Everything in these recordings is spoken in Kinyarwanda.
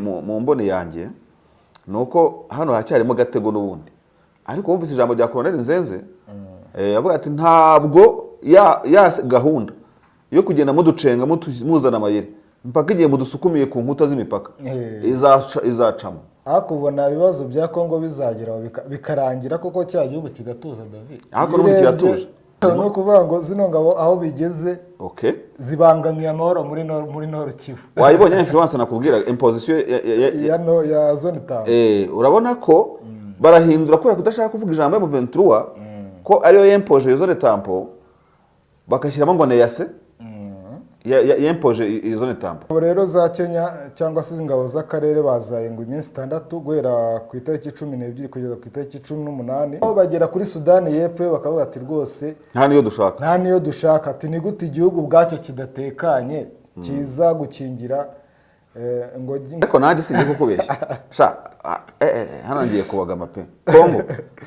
Mu mboni yanjye ni uko hano hacyarimo gatego n'ubundi, ariko wumvise ijambo rya Colonel Nzenze, avuga ati ntabwo ya gahunda yo kugenda muducenga, muzana amayeri mpaka igihe mudusukumiye ku nkuta z'imipaka izacamo. Ariko ubona ibibazo bya Kongo bizagera bikarangira koko, cya gihugu kigatuza, David? Ariko n'ubundi Iyo kiratuje. urebye, ni ukuvuga ngo zino ngabo aho bigeze zibangamiye amahoro muri Nord Kivu. Wayibonye influence nakubwira, imposition Ya, no, ya zone tampon. Urabona ko barahindura kubera kudashaka kuvuga ijambo ya M23 ko ariyo yempoje iyo zone tampon, bagashyiramo ngo neyase yempoje iyo zone tampon. Ubu rero za Kenya cyangwa se ingabo z'akarere bazaye ngo iminsi 6, guhera ku itariki 12 kugeza ku itariki 18, aho bagera kuri Sudani y'Epfo bakavuga ati rwose nta niyo dushaka. Nta niyo dushaka, ati ni gute igihugu ubwacyo kidatekanye kiza gukingira ngo Ariko nanjye singiye kukubeshya sha, hano ngiye kubagama pe. Kongo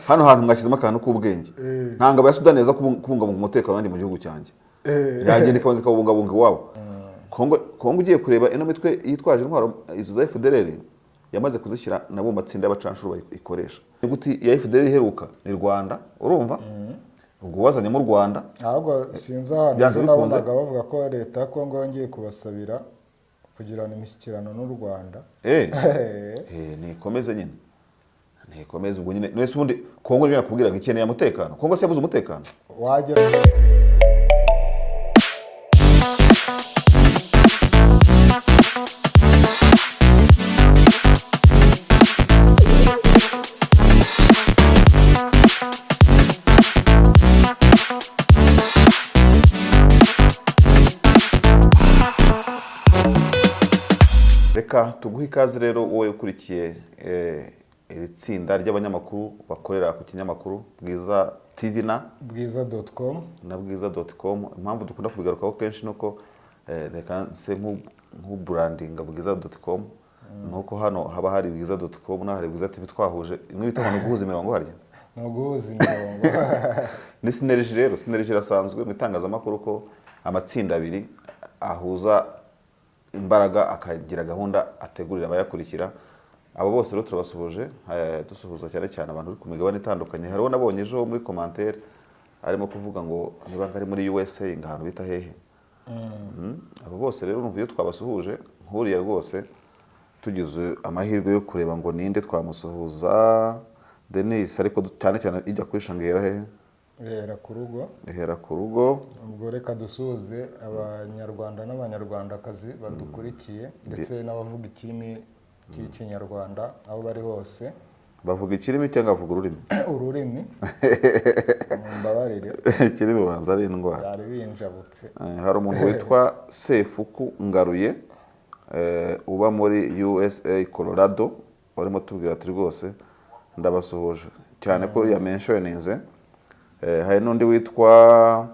hano hantu mwashyizemo akantu k'ubwenge. Nta ngabo ya Sudani yaza kubungabunga umutekano wanjye mu gihugu cyanjye. Yagenda ikabanza ikawubungabunga iwabo. Kongo ugiye kureba ino mitwe yitwaje intwaro, izo za FDLR, yamaze kuzishyira nabo mu matsinda y'abacanshuro bayikoresha. Inyuguti ya FDLR iheruka ni Rwanda, urumva ubwo wazanyemo u Rwanda. Ahubwo sinzi ahantu Byanze ejo bikunze. nabonaga bavuga ko leta ya Kongo yongeye kubasabira kugirana imishyikirano n'u Rwanda. Nikomeze nyine, nikomeze ubwo nyine. Nese ubundi Kongo nibyo nakubwiraga, ikeneye umutekano. Kongo se yabuze umutekano? Wagera Reka tuguhe ikaze rero wowe ukurikiye iri tsinda ry'abanyamakuru bakorera ku kinyamakuru Bwiza TV na Bwiza.com. Na Bwiza.com. Impamvu dukunda kubigarukaho kenshi nuko reka nse nk'uburandinga Bwiza.com, nuko hano haba hari Bwiza.com n'ahari Bwiza TV, twahuje imwe bita ngo ni uguhuza imirongo harya. Ni uguhuza imirongo. Ni synergy rero. Synergy irasanzwe mu itangazamakuru ko amatsinda abiri ahuza imbaraga akagira gahunda ategurira abayakurikira. Abo bose rero turabasuhuje, dusuhuza cyane cyane abantu bari ku migabane itandukanye. Hariho nabonye ejo muri commentaire arimo kuvuga ngo niba ari muri USA, ngo ahantu bita hehe. Abo bose rero urumva iyo twabasuhuje, nkuriya rwose tugize amahirwe yo kureba ngo ninde twamusuhuza, Denis, ariko cyane cyane ijya kuri Shangera hehe? Ihera ku rugo. Ihera ku rugo. Ubwo reka dusuhuze Abanyarwanda n'Abanyarwandakazi badukurikiye, ndetse n'abavuga ikirimi cy'Ikinyarwanda aho bari hose. Bavuga ikirimi cyangwa bavuga ururimi? Ururimi, mumbabarire. Ikirimi banza ari indwara. Byari binjabutse. Hari umuntu witwa Sefuku Ngaruye, uba muri USA, Colorado, warimo tubwira ati rwose ndabasuhuje cyane ko yamenshoninze. Hari n'undi witwa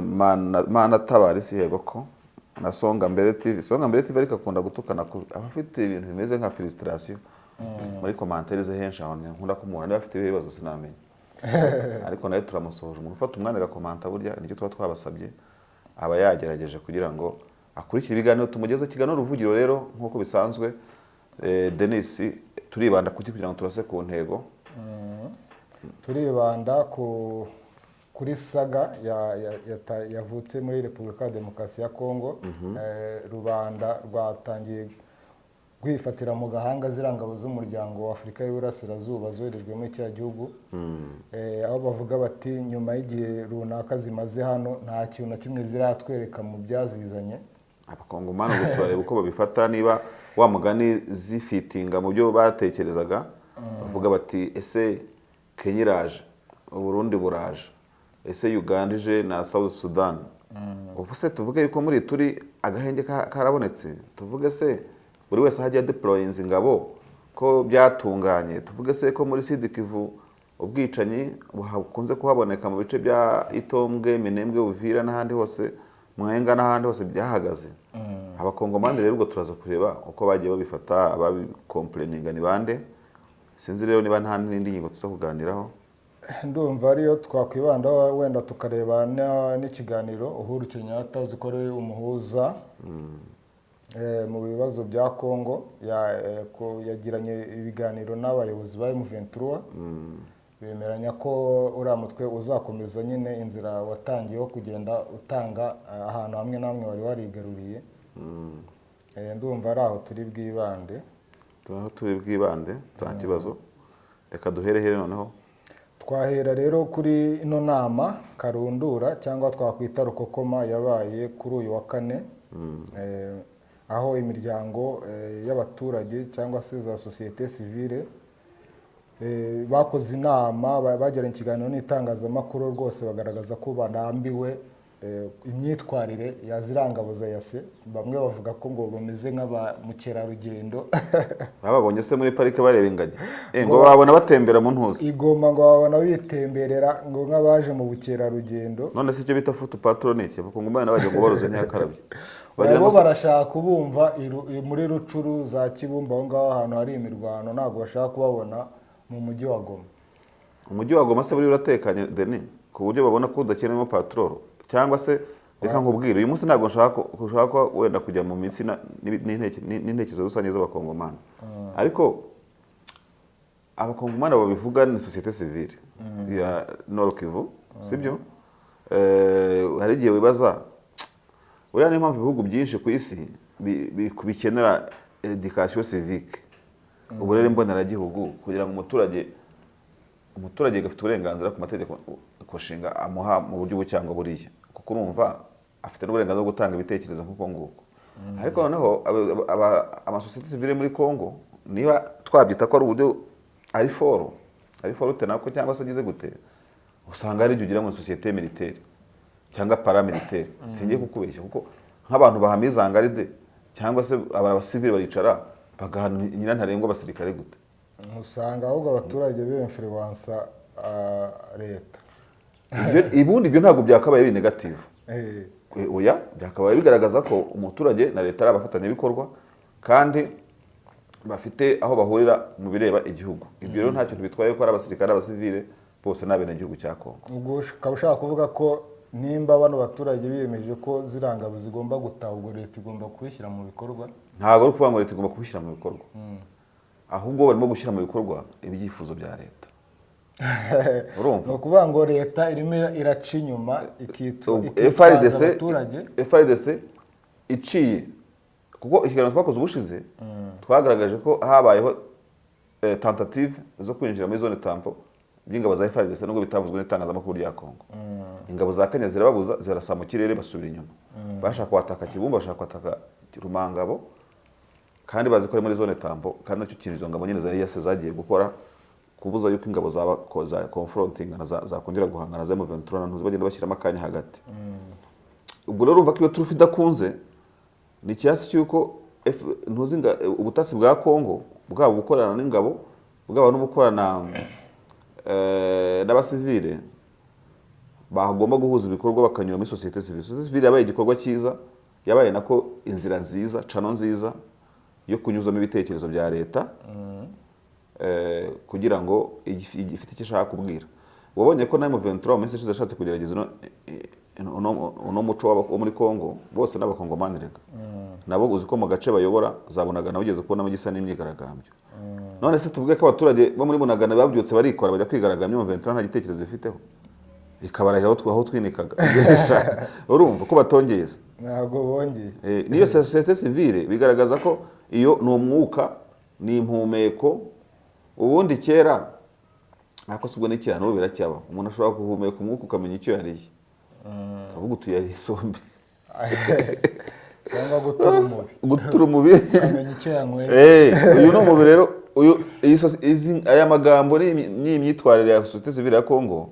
Mana si yego ko na Songa Mbere TV. Songa Mbere TV ariko akunda gutukana, aba afite ibintu bimeze nka frustration muri commentaire ze henshi ahantu nkunda kumubona. Niba afite ibibazo sinamenya, ariko nawe turamusohoje. Umuntu ufata umwanya agakomanta, burya nicyo tuba twabasabye, aba yagerageje kugira ngo akurikire ibiganiro tumugeze. Kiganiro Uruvugiro rero nk'uko bisanzwe, Denis, turibanda kuki kugira ngo turase ku ntego? Turibanda kuri saga yavutse muri Repubulika ya Demokarasi ya Kongo. Rubanda rwatangiye kwifatira mu gahanga ziriya ngabo z'Umuryango wa Afurika y'Iburasirazuba zoherejwe muri kiriya gihugu, aho bavuga bati nyuma y'igihe runaka zimaze hano nta kintu na kimwe ziratwereka mu byazizanye. Abakongomani ubwo turareba uko babifata, niba wa mugani zifitinga mu byo batekerezaga, bavuga bati ese Kenya iraje, Uburundi buraje, ese Uganda ije na South Sudan, ubu se tuvuge yuko muri turi agahenge karabonetse, tuvuge se buri wese aho agiye deployinze ingabo ko byatunganye, tuvuge se ko muri Sud Kivu ubwicanyi bukunze kuhaboneka mu bice bya Itombwe, Minembwe, Uvira n'ahandi hose, Mwenga n'ahandi hose byahagaze? Abakongomani rero ubwo turaza kureba uko bagiye babifata, ababikompureninga ni bande. Sinzi rero niba nta n'indi ngingo tuza kuganiraho. Ndumva ariyo twakwibandaho, wenda tukareba n'ikiganiro Uhuru Kenyatta, uzi ko ari umuhuza. Mu bibazo bya Congo yagiranye ibiganiro n'abayobozi ba M23, bemeranya ko uriya mutwe uzakomeza nyine inzira watangiye wo kugenda utanga ahantu hamwe na hamwe wari warigaruriye. Ndumva ari aho turi bwibande. Aho turi bwibande nta kibazo, reka duhere here noneho. Twahera rero kuri ino nama karundura cyangwa twakwita rukokoma yabaye kuri uyu wa kane, aho imiryango y'abaturage cyangwa se za sosiyete sivile bakoze inama, bagiranye ikiganiro n'itangazamakuru, rwose bagaragaza ko barambiwe imyitwarire ya ziriya ngabo za EAC. Bamwe bavuga ko ngo bameze nk'aba mukerarugendo. Bababonye se muri parike bareba ingagi? Ngo babona batembera mu ntuzi i Goma, ngo babona bitemberera ngo nk'abaje mu bukerarugendo. None se icyo bita foot patrol ni iki? Abakongomani bajya ngo baroze ntiyakarabye. Bagira Bo ngo barashaka kubumva muri Rutshuru, za Kibumba, aho ngaho ahantu hari imirwano. Ntabwo bashaka kubabona mu mujyi wa Goma. Umujyi wa Goma se buriya uratekanye, Deni, ku buryo babona ko udakeneyemo patrol? Cyangwa se reka nkubwire, uyu munsi ntabwo nshaka ko wenda kujya mu mitsi n'intekerezo rusange z'Abakongomani, ariko Abakongomani babivuga ni sosiyete sivile ya Nord Kivu, sibyo? Hari igihe wibaza, buriya niyo mpamvu ibihugu byinshi ku isi bikenera éducation civique, uburere mboneragihugu, kugira ngo umuturage afite uburenganzira ku mategeko nshinga amuha mu buryo ubu cyangwa buriya, kuko urumva afite n'uburenganzira bwo gutanga ibitekerezo nk'uko nguko. Ariko noneho amasosiyete sivile muri Congo, niba twabyita ko ari uburyo ari fort, ari forte nako, cyangwa se agize gute, usanga hari igihe ugira ngo ni sosiyete militaire cyangwa paramilitaire. Singiye kukubeshya, kuko nk'abantu bahamiza garde cyangwa se abasivile baricara bagahana nyirantarengwa abasirikare gute? Usanga ahubwo abaturage b'influença leta. Ubundi ibyo ntabwo byakabaye biri négative. Oya, byakabaye bigaragaza ko umuturage na leta ari abafatanyabikorwa kandi bafite aho bahurira mu bireba igihugu. Ibyo rero nta kintu bitwaye ko ari abasirikare, abasivile, bose ni abenegihugu cya Kongo. Ubwo ukaba ushaka kuvuga ko nimba bano baturage biyemeje ko ziriya ngabo zigomba gutaha, ubwo leta igomba kubishyira mu bikorwa? Ntabwo ari ukuvuga ngo leta igomba kubishyira mu bikorwa, ahubwo barimo gushyira mu bikorwa ibyifuzo bya leta, urumva? Ni ukuvuga ngo leta irimo iraca inyuma Ubwo ikitwaza FARDC abaturage. FARDC iciye, kuko ikiganiro twakoze ubushize twagaragaje ko habayeho tentative zo kwinjira muri zone tampon by'ingabo za FARDC, nubwo bitavuzwe n'itangazamakuru rya Congo. Ingabo za Kenya zirababuza, zirasa mu kirere, basubira inyuma. Bashaka kwataka Kibumba, bashaka kwataka Rumangabo, kandi bazi ko ari muri zone tampon, kandi nacyo kintu izo ngabo nyine za EAC zagiye gukora, kubuza yuko ingabo zaba ko za confronting na zakongera guhangana za M23 na ntuzi, bagenda bashyiramo akanya hagati. Ubwo rero urumva ko iyo turufu idakunze, ni ikiasi cy'uko ntuzi ubutasi bwa Congo, bwaba gukorana n'ingabo, bwaba no gukorana n'abasivile, bagomba guhuza ibikorwa bakanyura muri sosiyete sivile. Sosiyete sivile yabaye igikorwa cyiza, yabaye nako inzira nziza, canal nziza yo kunyuzamo ibitekerezo bya leta kugira ngo ifite icyo ishaka kubwira. Wabonye ko na M23 mu minsi ishize yashatse kugerageza uno muco wo muri Congo. Bose n'Abakongomani rega nabo, uzi ko mu gace bayobora zabonaga nawe ugeze kubonamo igisa n'imyigaragambyo. None se tuvuge ko abaturage bo muri Bunagana babyutse barikora bajya kwigaragambya, M23 nta gitekerezo bifiteho, ikabarahira aho twinikaga? Urumva ko batongeye se? Ntabwo bongeye. Niyo sosiyete sivile bigaragaza ko iyo ni umwuka, ni impumeko. Ubundi kera, ariko si ubwo ni kera, n'ubu biracyaba, umuntu ashobora guhumeka umwuka ukamenya icyo yariye, ukavuga utu yariye isombe. Cyangwa gutura umubi. Gutura umubi. Ukamenya icyo yanyweye. Uyu ni umubiri rero uyu aya magambo ni imyitwarire ya sosiyete sivile ya Congo,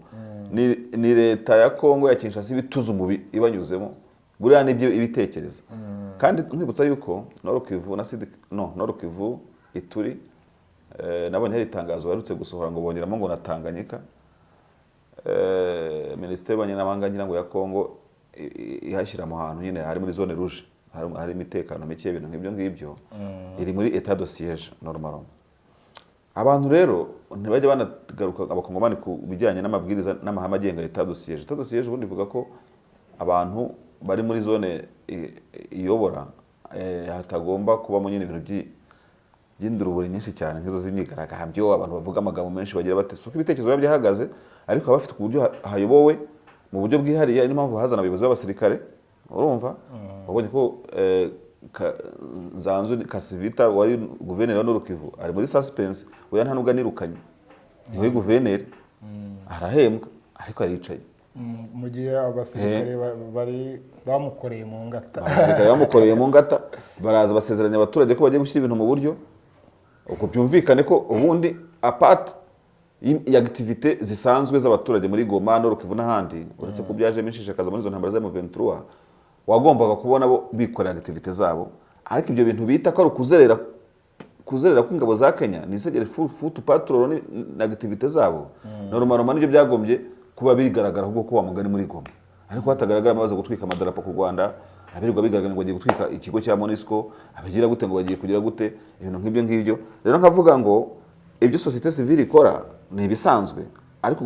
ni leta ya Congo ya Kinshasa ibituza umubi ibanyuzemo. Buriya nibyo ibitekereza. Kandi nkwibutsa yuko Nord Kivu na Sud, no Nord Kivu, Ituri, nabonye hari itangazo baherutse gusohora ngo bongeramo ngo na Tanganyika. Minisiteri y'ububanyi n'amahanga ngira ngo ya Congo ihashyira mu hantu nyine hari muri zone rouge, hari imitekano mike, ibintu nk'ibyo ngibyo, iri muri état de siège normalement. Abantu rero ntibajya banagaruka, Abakongomani, ku bijyanye n'amabwiriza n'amahame agenga état de siège. État de siège ubundi ivuga ko abantu bari muri zone iyobora Hatagomba kubamo nyine ibintu by'induruburi nyinshi cyane nk'izo z'imyigaragambyo, abantu bavuga amagambo menshi, bagira bate. Si uko ibitekerezo biba byahagaze, ariko baba bafite uburyo hayobowe mu buryo bwihariye. Niyo mpamvu hazana abayobozi b'abasirikare. Urumva, wabonye ko Nzanzu Kasivita wari guverineri wa Nord Kivu ari muri suspense. Oya, nta nubwo anirukanye, niwe guverineri, arahembwa ariko aricaye. Mu gihe abasirikare bari bamukoreye mu ngata. Abasirikare bamukoreye mu ngata, baraza basezeranya abaturage ko bagiye gushyira ibintu mu buryo. Ubwo byumvikane ko ubundi apart ya activité zisanzwe z'abaturage muri Goma, Nord Kivu n'ahandi, uretse ko byajemo inshishikaza muri izo ntambara za M23, wagombaga kubona bo bikorera activité zabo. Ariko ibyo bintu bita ko ari ukuzerera, kuzerera kw'ingabo za Kenya ni isegere foot patrol na activité zabo normalement, nibyo byagombye kuba bigaragara ahubwo ko wa mugani muri Goma, ariko hatagaragara baza gutwika amadarapo ku Rwanda, abirirwa bigaragara ngo bagiye gutwika ikigo cya MONUSCO, abagira gute, ngo bagiye kugira gute, ibintu nk'ibyo ngibyo. Rero nkavuga ngo ibyo société civile ikora ni ibisanzwe, ariko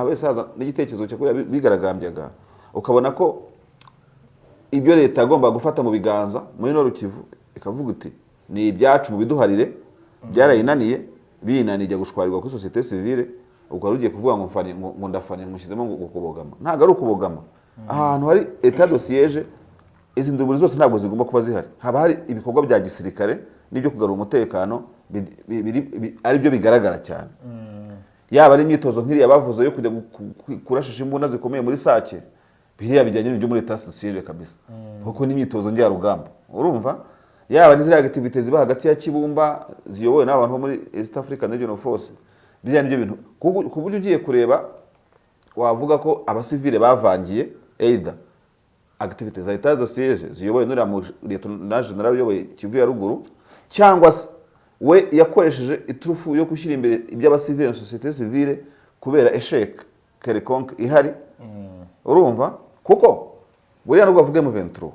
wese haza n'igitekerezo cyo kuriya bigaragambyaga, ukabona ko ibyo leta yagombaga gufata mu biganza muri Nord Kivu ikavuga iti ni ibyacu, mu biduharire, byarayinaniye. Biyinaniye, ijya gushwarirwa kuri société civile. Ubwo wari ugiye kuvuga ngo mfanye, ngo ndafanye, mushyizemo ngo kubogama. Ntabwo ari ukubogama. Ahantu hari état de siège, izi nduburi zose ntabwo zigomba kuba zihari. Haba hari ibikorwa bya gisirikare n'ibyo kugarura umutekano ari byo bigaragara cyane, yaba ari imyitozo nk'iriya bavuze yo kujya kurashisha imbunda zikomeye muri Sake. Biriya bijyanye n'ibyo muri état de siège kabisa, kuko n'imyitozo njyarugamba. Urumva, yaba n'iziriya activité ziba hagati ya Kibumba ziyobowe n'abantu bo muri East African Regional Force, biriya nibyo bintu ku buryo ugiye kureba wavuga ko abasivile bavangiye either activité za état de siège ziyobowe n'uriya mu lieutenant general uyoboye Kivu ya ruguru, cyangwa se we yakoresheje iturufu yo gushyira imbere iby'abasivile na société civile kubera échec quelconque ihari. Urumva, kuko buriya nubwo bavuga M23,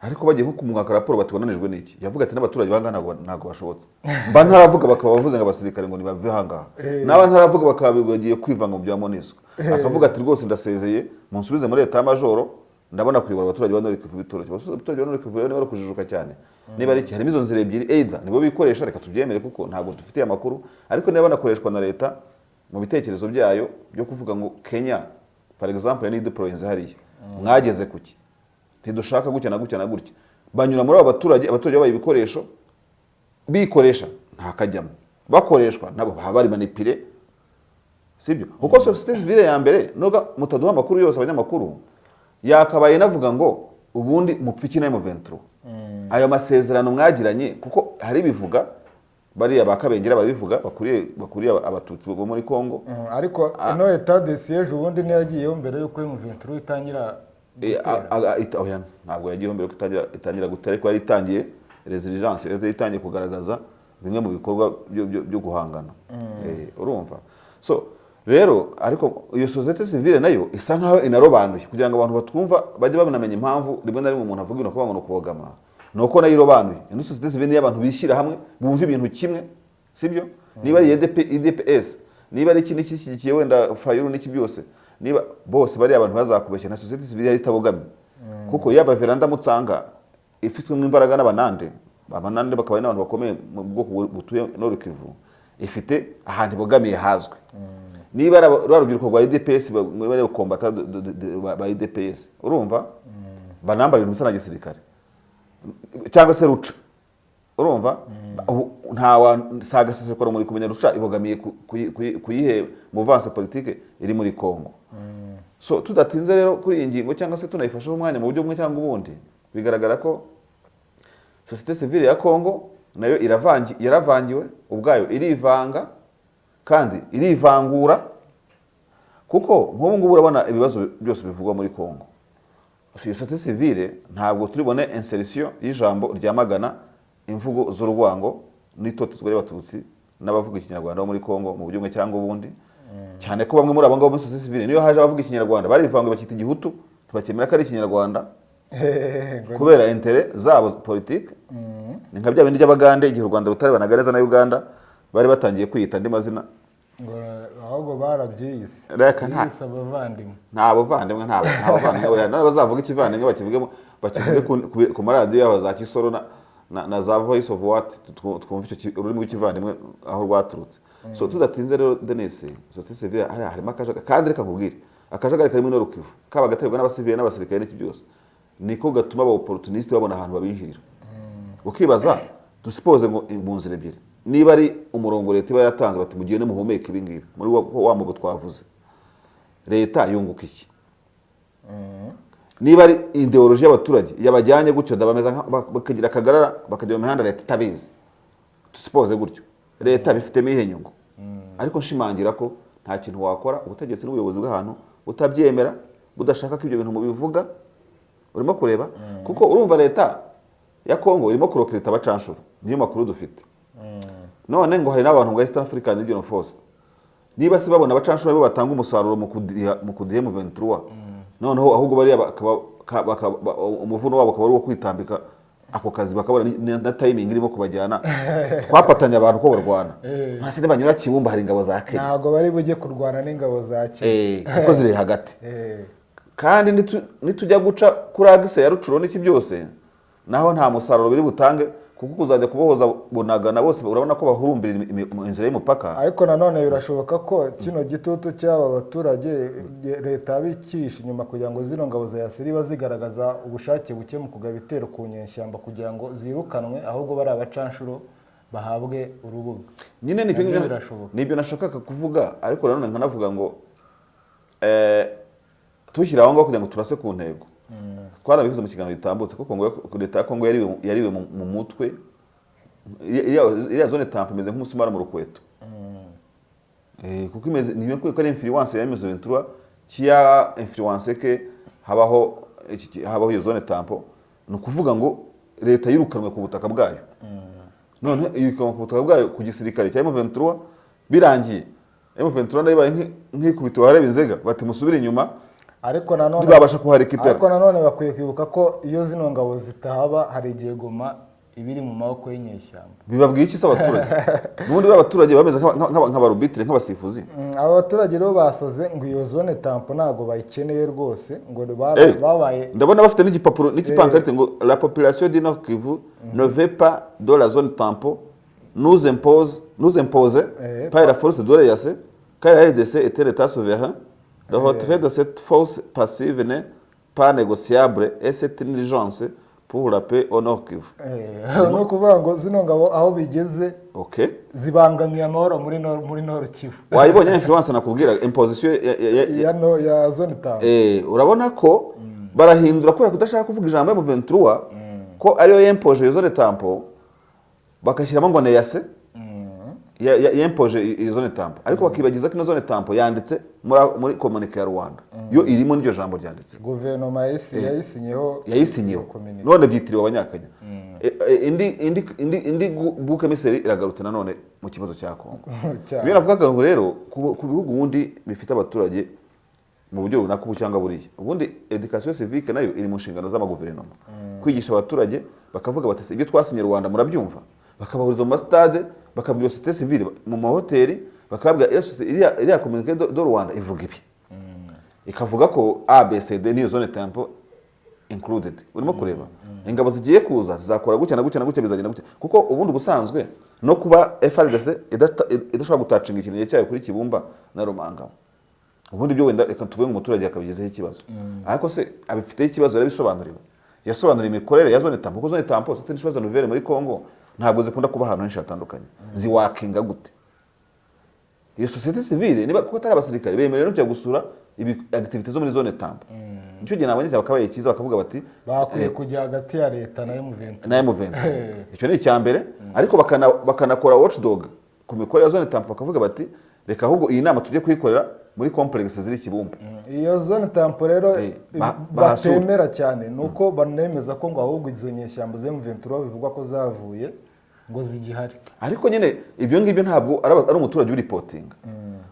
ariko bagiye nko kumwaka raporo bati wananijwe n'iki, yavuga ati n'abaturage bangaha ntabwo bashobotse. Mba ntaravuga bakaba bavuze ngo abasirikare ngo nibave ahangaha, naba ntaravuga bakaba bagiye kwivanga mu bya MONUSCO, akavuga ati rwose ndasezeye, munsubize muri état-major, ndabona kuyobora abaturage ba Nord Kivu bitoroshye. Abaturage ba Nord Kivu rero niba bari kujijuka cyane, niba ari iki, harimo izo nzira ebyiri: either nibo bikoresha, reka tubyemere kuko ntabwo dufitiye amakuru, ariko niba banakoreshwa na leta mu bitekerezo byayo byo kuvuga ngo Kenya par exemple ni deployinze hariya, mwageze kuki, ntidushaka gutya na gutya na gutya, banyura muri abo baturage. Abaturage babaye ibikoresho, bikoresha ntakajyamo, bakoreshwa nabo baba bari manipulé, sibyo? Kuko société civile ya mbere, nubwo mutaduha amakuru yose abanyamakuru, yakabaye navuga ngo ubundi mupfa iki na M23, ayo masezerano mwagiranye? Kuko hari ibivuga, bariya ba Kabengera barabivuga, bakuriye abatutsi bo muri Congo. Ariko ino état de siège ubundi niyo mbere y'uko M23 itangira gutera. Oya, ntabwo yagiyeho mbere ko itangira gutera, ariko yari itangiye résurgence, yari itangiye kugaragaza bimwe mu bikorwa byo guhangana. Urumva, so rero ariko iyo société civile nayo isa nkaho inarobanuye kugira ngo abantu batwumva bajye banamenya impamvu rimwe na rimwe umuntu avuga ibintu akavuga ngo ni ukubogama, ni uko nayo irobanuye. Ino société civile niyo abantu bishyira hamwe, bumva ibintu kimwe, sibyo? Niba ari EDP, UDPS, niba ari iki n'iki gishyigikiye wenda Fayulu n'iki byose, niba bose bariya abantu bazakubeshya, na société civile yari itabogamye, kuko yaba Veranda Mutsanga ifitwemo imbaraga n'abanande, abanande bakaba ari n'abantu bakomeye mu bwoko butuye Nord Kivu, ifite ahantu ibogamiye hazwi. Niba ari rwa rubyiruko rwa UDPS, bari kombata ba UDPS, urumva, banambara ibintu bisa na gisirikare cyangwa se ruca, urumva, nta wa sagaseseko rumuri kumenya ruca ibogamiye kuyihe mouvance politique iri muri Congo. So tudatinze rero kuri iyi ngingo cyangwa se tunayifasheho umwanya mu buryo bumwe cyangwa ubundi, bigaragara ko société civile ya Congo nayo yaravangiwe ubwayo, irivanga kandi irivangura, kuko nk'ubu ngubu urabona ibibazo byose bivugwa muri Congo, iyo société civile ntabwo turibone insertion y'ijambo ryamagana imvugo z'urwango n'itotezwa ry'abatutsi n'abavuga ikinyarwanda bo muri Congo mu buryo bumwe cyangwa ubundi, cyane ko bamwe muri abo ngabo muri société civile, niyo haje abavuga ikinyarwanda, barivanguye bakita igihutu, ntibakemera ko ari ikinyarwanda kubera intérêts zabo politike. Ni nka bya bindi by'abagande, igihe u Rwanda rutarebanaga neza na Uganda, bari batangiye kwiyita andi mazina. Ngo ahubwo barabyiyise. Reka Biyise abavandimwe. Nta buvandimwe, nta buvandimwe buriya. Nawe bazavuga ikivandimwe, bakivuge ku maradiyo yabo za Kisoro na za Voice of What, twumve icyo ururimi rw'ikivandimwe aho rwaturutse. So tudatinze rero, Denis, société civile hariya harimo akajagari. Kandi reka nkubwire, akajagari karimo ino Kivu, kaba gaterwa n'abasivile n'abasirikare n'iki byose, niko gatuma aba opportuniste babona ahantu babinjirira. Ukibaza, dusuppose ngo mu nzira ebyiri, niba ari umurongo leta iba yatanze bati mugende muhumeke ibi ngibi muri wa mugo twavuze, leta yunguka iki? Niba ari idéologie y'abaturage yabajyanye gutyo, ndabameza bakagira akagarara, bakajya mu mihanda leta itabizi, dusuppose gutyo, leta bifitemo iyihe nyungu? Ariko nshimangira ko nta kintu wakora ubutegetsi n'ubuyobozi bw'ahantu butabyemera, budashaka ko ibyo bintu mubivuga. Urimo kureba, kuko urumva leta ya Kongo irimo kurecruta abacanshuro, niyo makuru dufite. None ngo hari n'abantu ngo East African Regional Force, niba se babona abacanshuro aribo batanga umusaruro mu kudiha M23, noneho ahubwo bariya umuvuno wabo ukaba ari uwo kwitambika ako kazi, bakabona na timing irimo kubajyana, twafatanya abantu ko barwana hasi nibanyura Kibumba hari ingabo za Kenya. Ntabwo bari bujye kurwana n'ingabo za Kenya. Kuko ziri hagati. Kandi nitujya guca kuri axe ya Rutshuru n'iki byose, naho nta musaruro biri butange, kuko kuzajya kubohoza Bunagana bose urabona ko bahurumbira inzira y'umupaka. Ariko nanone birashoboka ko kino gitutu cy'aba baturage leta yabikisha inyuma kugira ngo zino ngabo za EAC ziba zigaragaza ubushake buke mu kugaba ibitero ku nyeshyamba, kugira ngo zirukanwe, ahubwo bari abacanshuro bahabwe urubuga. Nyine nibyo. Nabyo Ngibyo birashoboka. Nibyo nashakaga kuvuga, ariko nanone nkanavuga ngo tushyira aho ngaho kugira ngo turase ku ntego. Twarabivuze mu kiganiro gitambutse ko leta ya Kongo yariwe mu mutwe. Iriya zone tampon imeze nk'umusumari mu rukweto. Kuko imeze niyo ko ari influence ya M23 qui a influencé que habaho iyo zone tampon. Ni ukuvuga ngo leta yirukanwe ku butaka bwayo, none yirukanwe ku butaka bwayo ku gisirikare cya M23. Birangiye M23 nayo ibaye nk'ikubitiwe ahareba inzega, bati musubire inyuma. Ariko nanone Ntibabasha kuharécupéra. Ariko nanone bakwiye kwibuka ko iyo zino ngabo zitahaba, hari igihe Goma iba iri mu maboko y'inyeshyamba. Bibabwiye iki se abaturage? N'ubundi bariya abaturage bameze nk'abarbitre, nk'abasifuzi. Aba baturage rero basaze ngo iyo zone tampon ntabwo bayikeneye rwose, ngo babaye Ndabona bafite n'igipapuro n'igipankarite ngo "La population du Nord Kivu ne veut pas de la zone tampon nous impose par la force de l'EAC, car la RDC est un état souverain. Le retrait de cette force passive n'est pas négociable et c'est une urgence pour la paix au Nord Kivu." Ni ukuvuga ngo zino ngabo aho bigeze zibangamiye amahoro muri Nord Kivu. Wayibonye influence nakubwira, imposition Ya, no, ya zone tampon. Urabona ko barahindura kubera kudashaka kuvuga ijambo ya M23 ko ariyo yimpoje iyo zone tampon, bakashyiramo ngo n'EAC yimpoje iyo zone tampon, ariko bakibagiza ko ino zone tampon yanditse muri communiqué ya Rwanda, yo irimo n'iryo jambo ryanditse. Guverinoma yayisinyeho. Yayisinyeho. Iyo communiqué. None byitiriwe Abanyakenya. Indi bouc émissaire iragarutse nanone mu kibazo cya Kongo. Cyane. Ibyo navugaga ngo rero ku bihugu ubundi bifite abaturage mu buryo runaka ubu cyangwa buriya, ubundi éducation civique nayo iri mu nshingano z'amaguverinoma, kwigisha abaturage, bakavuga bati: "Se, ibyo twasinye Rwanda murabyumva?" Bakabahuriza mu masitade, bakabwira société civile mu mahoteli, bakababwira iriya communiqué de Rwanda ivuga ibi, ikavuga ko ABCD niyo zone tampon included. Urimo kureba ingabo zigiye kuza zizakora gutya na gutya na gutya, bizagenda gutya. Kuko ubundi ubusanzwe no kuba FARDC idashobora gutouchinga ikirenge cyayo kuri Kibumba na Rumangabo, ubundi byo wenda reka tuvuge ngo umuturage akabigizeho ikibazo, ariko se abifiteho ikibazo yarabisobanuriwe, yasobanuriwe imikorere ya zone tampon? Kuko zone tampon c'est une chose nouvelle muri Congo, ntabwo zikunda kuba ahantu henshi hatandukanye. Ziworkinga gute? Iyo société civile, niba kuko atari abasirikare, bemerewe no kujya gusura ibi activités zo muri zone tampon. Nicyo gihe nabonye cyakabaye cyiza, bakavuga bati Bakwiye kujya hagati ya leta na M23. Na M23. Icyo ni icya mbere, ariko bakanakora watchdog ku mikorere ya zone tampon, bakavuga bati reka ahubwo iyi nama tujye kuyikorera muri complexe ziri Kibumba. Iyo zone tampon rero Bahasura. batemera cyane ni uko banemeza ko ngo ahubwo izo nyeshyamba za M23 bivugwa ko zavuye ngo zigihari. Ariko nyine ibyo ngibyo ntabwo ari umuturage ureportinga.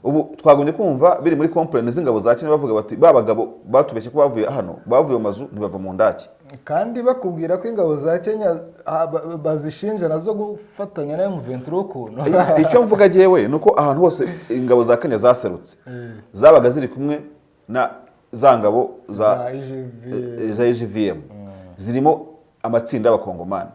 Ubu twagombye kumva biri muri complaint z'ingabo za Kenya, bavuga bati: "Ba bagabo batubeshye ko bavuye hano, bavuye mu mazu, ntibava mu ndaki." Kandi bakubwira ko ingabo za Kenya bazishinja nazo gufatanya na M23 ukuntu. Icyo mvuga jyewe ni uko ahantu hose ingabo za Kenya zaserutse, zabaga ziri kumwe na za ngabo za za IGV. Za IGVM zirimo amatsinda y'Abakongomani.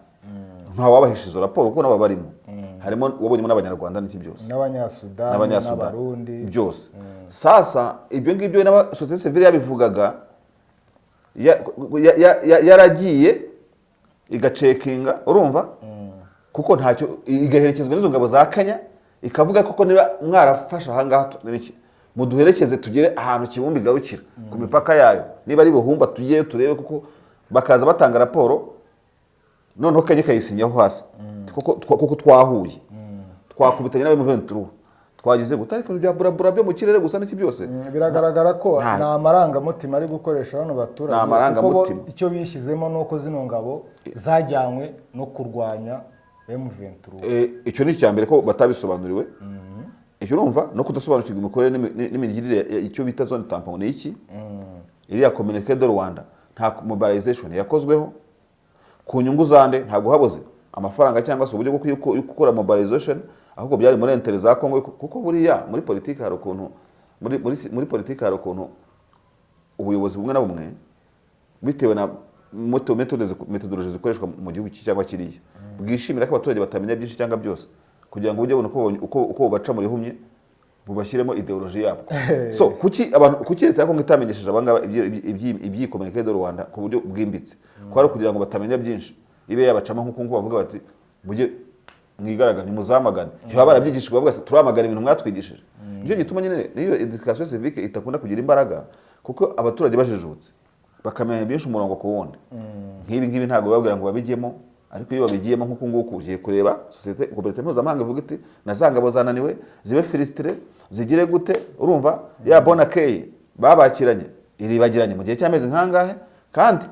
Nta wabahisha izo raporo kuko nabo barimo, harimo wabonyemo n'Abanyarwanda n'iki byose. N'Abanyasudani. N'Abanyasudani. N'Abarundi. Byose. Sasa ibyo ngibyo n'aba société civile yabivugaga, yaragiye igacheckinga, urumva, kuko ntacyo igaherekezwa n'izo ngabo za Kenya, ikavuga koko niba mwarafashe ahangaha n'iki, muduherekeze tugere ahantu Kibumba igarukira ku mipaka yayo, niba ari Buhumba tugiyeyo turebe, kuko bakaza batanga raporo, noneho Kenya ikayisinyaho hasi kuko twahuye, twakubitanye n'aba M23, twagize gute, ariko ibya burabura byo mu kirere gusa n'iki byose. Biragaragara ko ni amarangamutima ari gukoresha bano baturage, Ni amarangamutima. kuko bo icyo bishyizemo ni uko zino ngabo zajyanywe no kurwanya M23. Icyo ni icya mbere, ko batabisobanuriwe icyo, urumva, no kudasobanukirwa imikorere n'imigirire icyo bita zone tampon ni iki. Iriya communiqué de Rwanda nta mobilization yakozweho ku nyungu zande, ntabwo habuze amafaranga cyangwa se uburyo bwo gukora mobilization, ahubwo byari muri intérêt za Congo, kuko buriya muri politiki hari ukuntu muri politiki hari ukuntu ubuyobozi bumwe na bumwe, bitewe na méthodologie zikoreshwa mu gihugu iki cyangwa kiriya, bwishimira ko abaturage batamenya byinshi cyangwa byose, kugira ngo ujye ubona uko bubaca mu rihumye, bubashyiremo idéologie yabwo. So kuki abantu, kuki leta ya Kongo itamenyesheje abangaba iby'iyi communiqué de Rwanda ku buryo bwimbitse? Ko ari ukugira ngo batamenya byinshi, ibe yabacamo nk'uko nguko bavuga bati: "Mujye mwigaragambye, muzamagane." Ntibaba barabyigishijwe, bavuga ati: "Turamagana ibintu mwatwigishije." Nicyo gituma nyine niyo éducation civique itakunda kugira imbaraga, kuko abaturage bajijutse bakamenya byinshi umurongo ku wundi nk'ibi ngibi, ntabwo bababwira ngo babijyemo. Ariko iyo babigiyemo nk'uku nguku, ugiye kureba sosiyete, communauté mpuzamahanga ivuga iti: "Na za ngabo zananiwe, zibe frustrées, zigire gute?" Urumva ya bona keyi babakiranye iribagiranye mu gihe cy'amezi nk'angahe? Kandi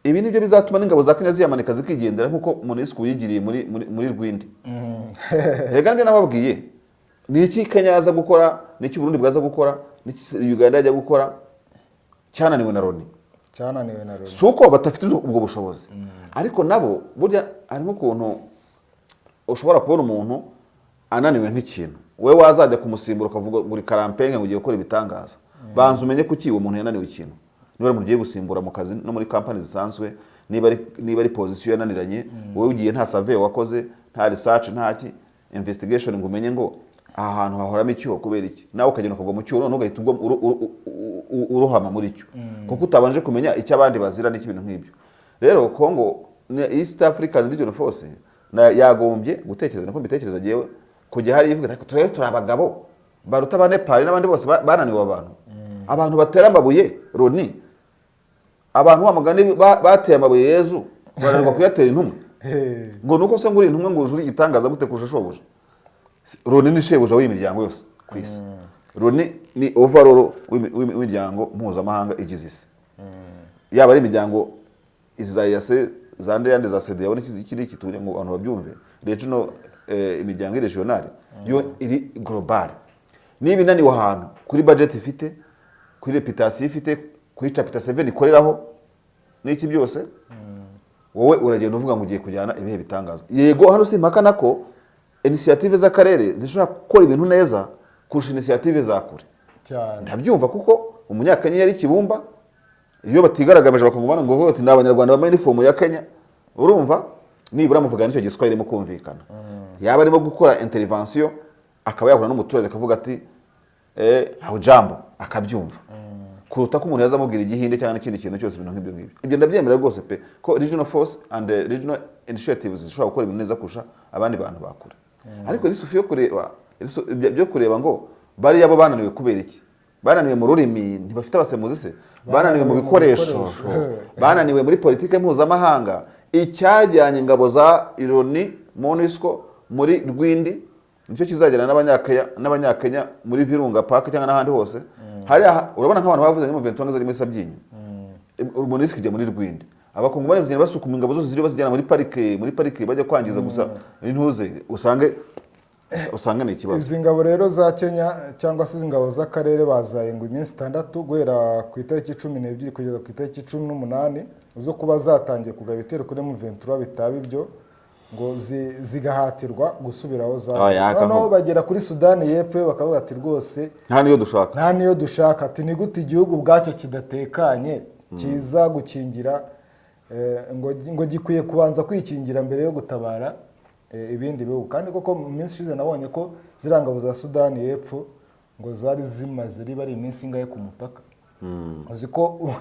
ibi nibyo bizatuma n'ingabo za Kenya ziyamanika zikigendera, nk'uko MONUSCO yigiriye muri Rwindi. Rega nibyo nababwiye. Ni iki Kenya yaza gukora, ni iki Burundi bwaza gukora, ni iki Uganda yajya gukora cyananiwe na Loni? Cyananiwe na Loni. Si uko badafite ubwo bushobozi, ariko nabo burya harimo ukuntu ushobora kubona umuntu ananiwe nk'ikintu, wowe wazajya kumusimbura ukavuga ngo uri karampenge, ngo ugiye gukora ibitangaza. Banza umenye kuki uwo muntu yananiwe ikintu, niba ari umuntu ugiye gusimbura mu kazi no muri kampani zisanzwe, niba ari position yananiranye, wowe ugiye nta survey wakoze, nta research, nta ki investigation, ngo umenye ngo aha hantu hahoramo icyuho kubera iki, nawe ukagenda ukagwa mu cyuho, noneho ugahita ugwa urohama muri cyo, kuko utabanje kumenya icyo abandi bazira n'iki, ibintu nk'ibyo. Rero Congo ni East African Regional Force yagombye gutekereza, niko mbitekereza jyewe, kujya hariya ivuga ati: "Turi abagabo baruta aba Nepal n'abandi bose bananiwe." Abantu batera amabuye Loni, abantu wa mugani bateye amabuye Yezu, bananirwa kuyatera intumwa, ngo nuko se ngo uri intumwa, ngo ujure igitangaza gute kurusha shobuja? Loni ni shebuja w'iyi miryango yose ku isi. Loni ni overall w'imiryango mpuzamahanga igize isi, yaba ari imiryango izi za EAC, za ndeyande, za CEDEAO n'iki iki n'iki, tugira ngo abantu babyumve, regional, imiryango regional yo iri global. Niba inaniwe ahantu kuri budget ifite, kuri reputation ifite, kuri chapter 7 ikoreraho n'iki byose, wowe uragenda uvuga ngo ugiye kujyana ibihe bitangaza? Yego, hano simpakana ko initiative z'akarere zishobora gukora ibintu neza kurusha initiative za kure. Cyane. Ndabyumva, kuko Umunyakenya yari Kibumba, iyo batigaragaje bakagumana ngo bavuge bati: "Ni Abanyarwanda bambaye inifomu ya Kenya," urumva nibura muvugana n'icyo Giswahili irimo kumvikana, yaba arimo gukora intervention akaba yahura n'umuturage akavuga ati "Hujambo," akabyumva, kuruta ko umuntu yaza amubwira Igihinde cyangwa n'ikindi kintu cyose, ibintu nk'ibyo ngibyo. Ibyo ndabyemera rwose pe, ko regional force and regional initiatives zishobora gukora ibintu neza kurusha abandi bantu bakure. Ariko risufi yo kureba byo kureba ngo bariya bo bananiwe kubera iki? Bananiwe mu rurimi, ntibafite abasemuzi se? Bananiwe mu mu bikoresho? Bikoresho. Bananiwe muri politike mpuzamahanga? Icyajyanye ingabo za Loni, MONUSCO muri Rwindi nicyo kizagera n'Abanyakenya muri Virunga Park cyangwa n'ahandi hose. Hariya urabona nk'abantu bavuze ngo M23 zari muri Sabyinyo, MONUSCO ijya muri Rwindi, Abakongomani bagenda basukuma ingabo zose ziri bazijyana muri parike bajya kwangiza gusa intuze usange. Usanga ni ikibazo. Izi ngabo rero za Kenya cyangwa se izi ngabo z'akarere bazaye ngo iminsi 6 guhera ku itariki 12 kugeza ku itariki 18 zo kuba zatangiye kugaba ibitero kuri M23, bitaba ibyo ngo zigahatirwa gusubira aho zavuye. Yaka Noneho bagera kuri Sudani y'Epfo yo bakavuga ati rwose nta niyo dushaka, nta niyo dushaka, ati ni gute igihugu ubwacyo kidatekanye kiza gukingira, ngo gikwiye kubanza kwikingira mbere yo gutabara ibindi bihugu. Kandi koko mu minsi ishize nabonye ko ziriya ngabo za Sudani y'Epfo ngo zari zimaze riba ari iminsi ingahe ku mupaka. Uzi ko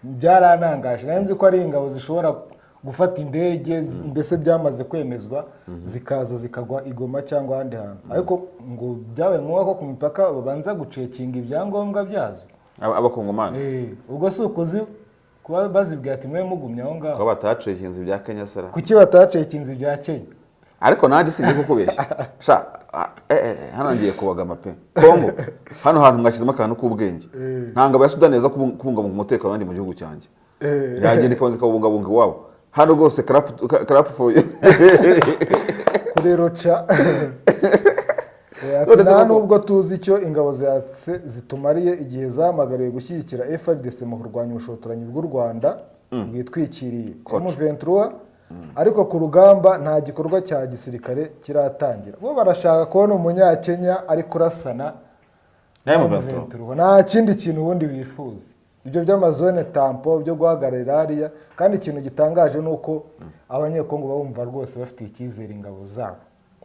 byarantangaje, nari nzi ko ari ingabo zishobora gufata indege, mbese byamaze kwemezwa, zikaza zikagwa i Goma cyangwa ahandi hantu, ariko ngo byabaye ngombwa ko ku mipaka babanza gucekinga ibyangombwa byazo. Abakongomani. Ubwo si ukuzi kuba bazibwira ati mwe mugumye aho ngaho. Kuba batacekinze ibya Kenya sera? Kuki batacekinze ibya Kenya? Ariko nanjye singiye kukubeshya sha, hano ngiye kubagama pe. Kongo hano hantu mwashyizemo akantu k'ubwenge. Nta ngabo ya Sudani yaza kubungabunga umutekano wanjye mu gihugu cyanjye, yagenda ikabanza ikawubungabunga iwabo. Hano rwose clap for you. Kuri roca. Ati, None se nta koko- nubwo tuzi icyo ingabo za zitumariye igihe zahamagariwe gushyigikira FARDC mu kurwanya ubushotoranyi bw'u Rwanda bwitwikiriye M23, ariko ku rugamba nta gikorwa cya gisirikare kiratangira. Bo barashaka kubona umunyakenya ari kurasana na na M23. M23. Nta kindi kintu ubundi bifuza, ibyo by'ama zone tampon byo guhagararira hariya. Kandi ikintu gitangaje ni uko abanyekongo bumva rwose bafitiye icyizere ingabo zabo,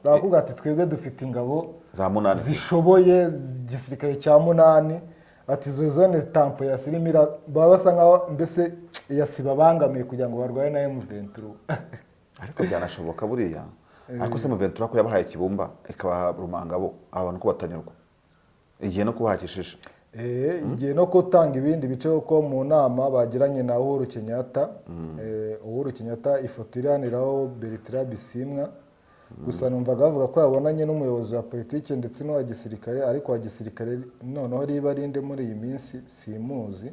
baravuga ati twebwe dufite ingabo za munani zishoboye, igisirikare cya munani. Ati izo zone tampon yasirimira baba basa nkaho mbese yasibabangamiye kugira ngo barwane na M23. Ariko byanashoboka buriya. Ariko se M23 ko yabahaye Kibumba, ikabaha Rumangabo, aba bantu ko batanyurwa, igihe no kubaha Kishishe? Igihe no gutanga ibindi bice, kuko mu nama bagiranye na Uhuru Kenyatta, Uhuru Kenyatta ifoto iraniraho Bertrand Bisimwa. Gusa numvaga bavuga ko yabonanye n'umuyobozi wa politiki ndetse n'uwa gisirikare, ariko uwa gisirikare noneho riba rinde muri iyi minsi simuzi.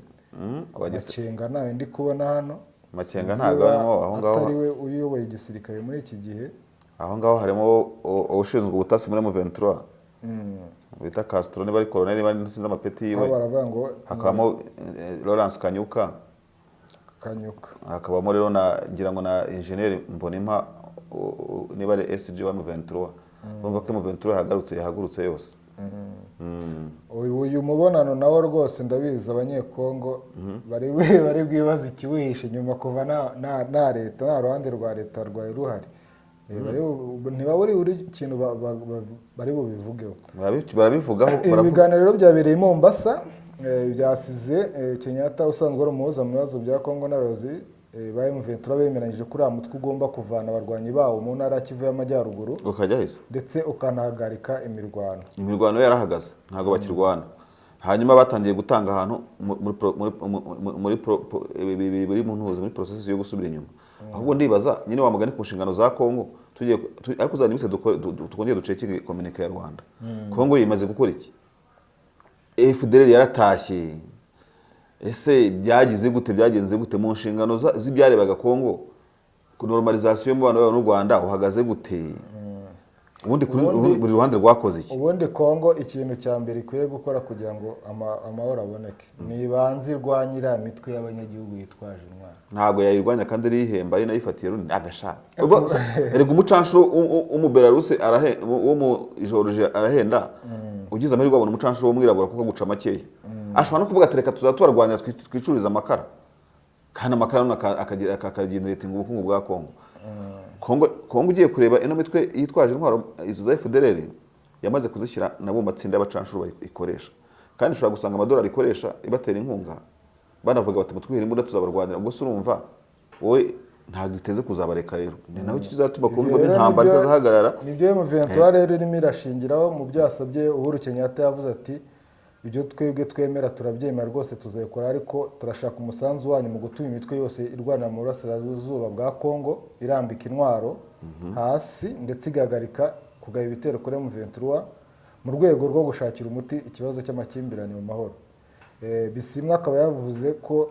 Makenga ntawe ndi kubona hano. Makenga Sinzi ntabwo niba arimo aho ngaho. atari we uyoboye igisirikare muri iki gihe. Aho ngaho harimo ushinzwe ubutasi muri M23 bita Castro, niba ari colonel, niba ari, sinzi amapeti aho yiwe. Baravuga ngo Hakabamo Lawrence Kanyuka. Kanyuka. Hakabamo rero na, ngira ngo na engineer Mbonimpa, niba ari SG wa M23. Urumva ko M23 yahagurutse yose. Uyu mubonano nawo rwose ndabizi abanyekongo bari bwibaze ikiwihishe inyuma kuva nta leta, nta ruhande rwa leta rwari ruhari. Ntibaburi buri kintu bari bubivugeho. Barabivugaho. Ibi biganiro rero byabereye i Mombasa, byasize Kenyatta usanzwe ari umuhuza mu bibazo bya Kongo n'abayobozi ba M23 bemeranyije ko uriya mutwe ugomba kuvana abarwanyi bawo mu ntara ya Kivu y'Amajyaruguru ukajya heza ndetse ukanahagarika imirwano. Imirwano yarahagaze, ntabwo bakirwana. Hanyuma batangiye gutanga ahantu muri pro- muri muri- muri pro- pro- biri mu ntuzi muri process yo gusubira inyuma. Ahubwo ndibaza nyine wa mugani ku nshingano za Kongo tugiye ariko uzana iminsi twongere duceke communiqué ya Rwanda. Kongo yimaze gukora iki? FDLR yaratashye. Ese byagize gute, byagenze gute mu nshingano z'ibyarebaga Kongo ku normalisation y'umubano wabo n'u Rwanda uhagaze gute ubundi kuri buri ruhande rwakoze iki? Ubundi Kongo ikintu cya mbere ikwiye gukora kugira ngo amahoro aboneke ni ibanze irwanye iriya mitwe y'abanyagihugu yitwaje intwaro. Ntabwo yayirwanya kandi irihemba, ari nayo ifatiye runini agasha. Erega umucanshuro w'umubelaruse wo mu Georgia arahenda. Ugize amahirwe wabona umucanshuro w'umwirabura kuko aguca makeya. Ashobora no kuvuga ati reka tuzaba tubarwanya twicururize amakara, kandi amakara none akageneratinga ubukungu bwa Kongo. Kongo ugiye kureba ino mitwe yitwaje intwaro, izo za FDLR, yamaze kuzishyira nabo mu matsinda y'abacanshuro ikoresha, kandi ushobora gusanga amadolari ikoresha ibatera inkunga, banavuga bati mutwihire imbunda tuzabarwanira. Ubwo se urumva wowe ntabwo iteze kuzabareka? Rero ni naho kizatuma Kongo Ibyo rero intambara itazahagarara. Nibyo M23 rero irimo irashingiraho mu byo yasabye Uhuru Kenyatta. Yavuze ati ibyo twebwe twemera turabyemera rwose, tuzabikora, ariko turashaka umusanzu wanyu mu gutuma imitwe yose irwanira mu burasirazuba bwa Kongo irambika intwaro hasi ndetse igahagarika kugaba ibitero kuri M23 mu rwego rwo gushakira umuti ikibazo cy'amakimbirane mu mahoro. Bisimwa akaba yavuze ko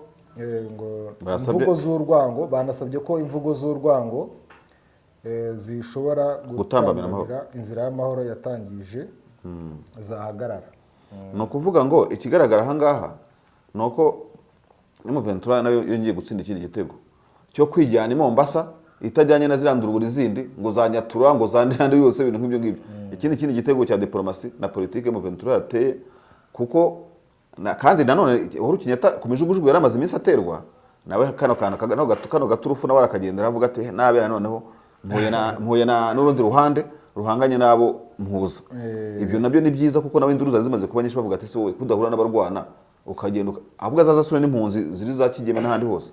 ngo imvugo z'urwango, banasabye ko imvugo z'urwango zishobora Gutambamira amahoro. Gutambamira inzira y'amahoro yatangije zahagarara. Ni ukuvuga ngo ikigaragara ahangaha ni uko M23 nayo yongeye gutsinda ikindi gitego cyo kwijyana i Mombasa, itajyanye na ziriya nduruburi zindi ngo za Nyatura, ngo za ndandi yose, ibintu nk'ibyo ngibyo. Ikindi gitego cya diplomasi na politike M23 yateye, kuko kandi nanone Uhuru Kenyatta ku mijugujugu yari amaze iminsi aterwa nawe, kano kantu kano gaturufu nawe arakagenda, aravuga ati: "Nabera noneho mpuye na n'urundi ruhande ruhanganye n'abo mpuza." Ibyo nabyo ni byiza, kuko nawe induru zari zimaze kuba nyinshi, bavuga ati: "Se wowe kudahura n'abarwana ukagenda ahubwo azaza asura n'impunzi ziri za Kigeme n'ahandi hose."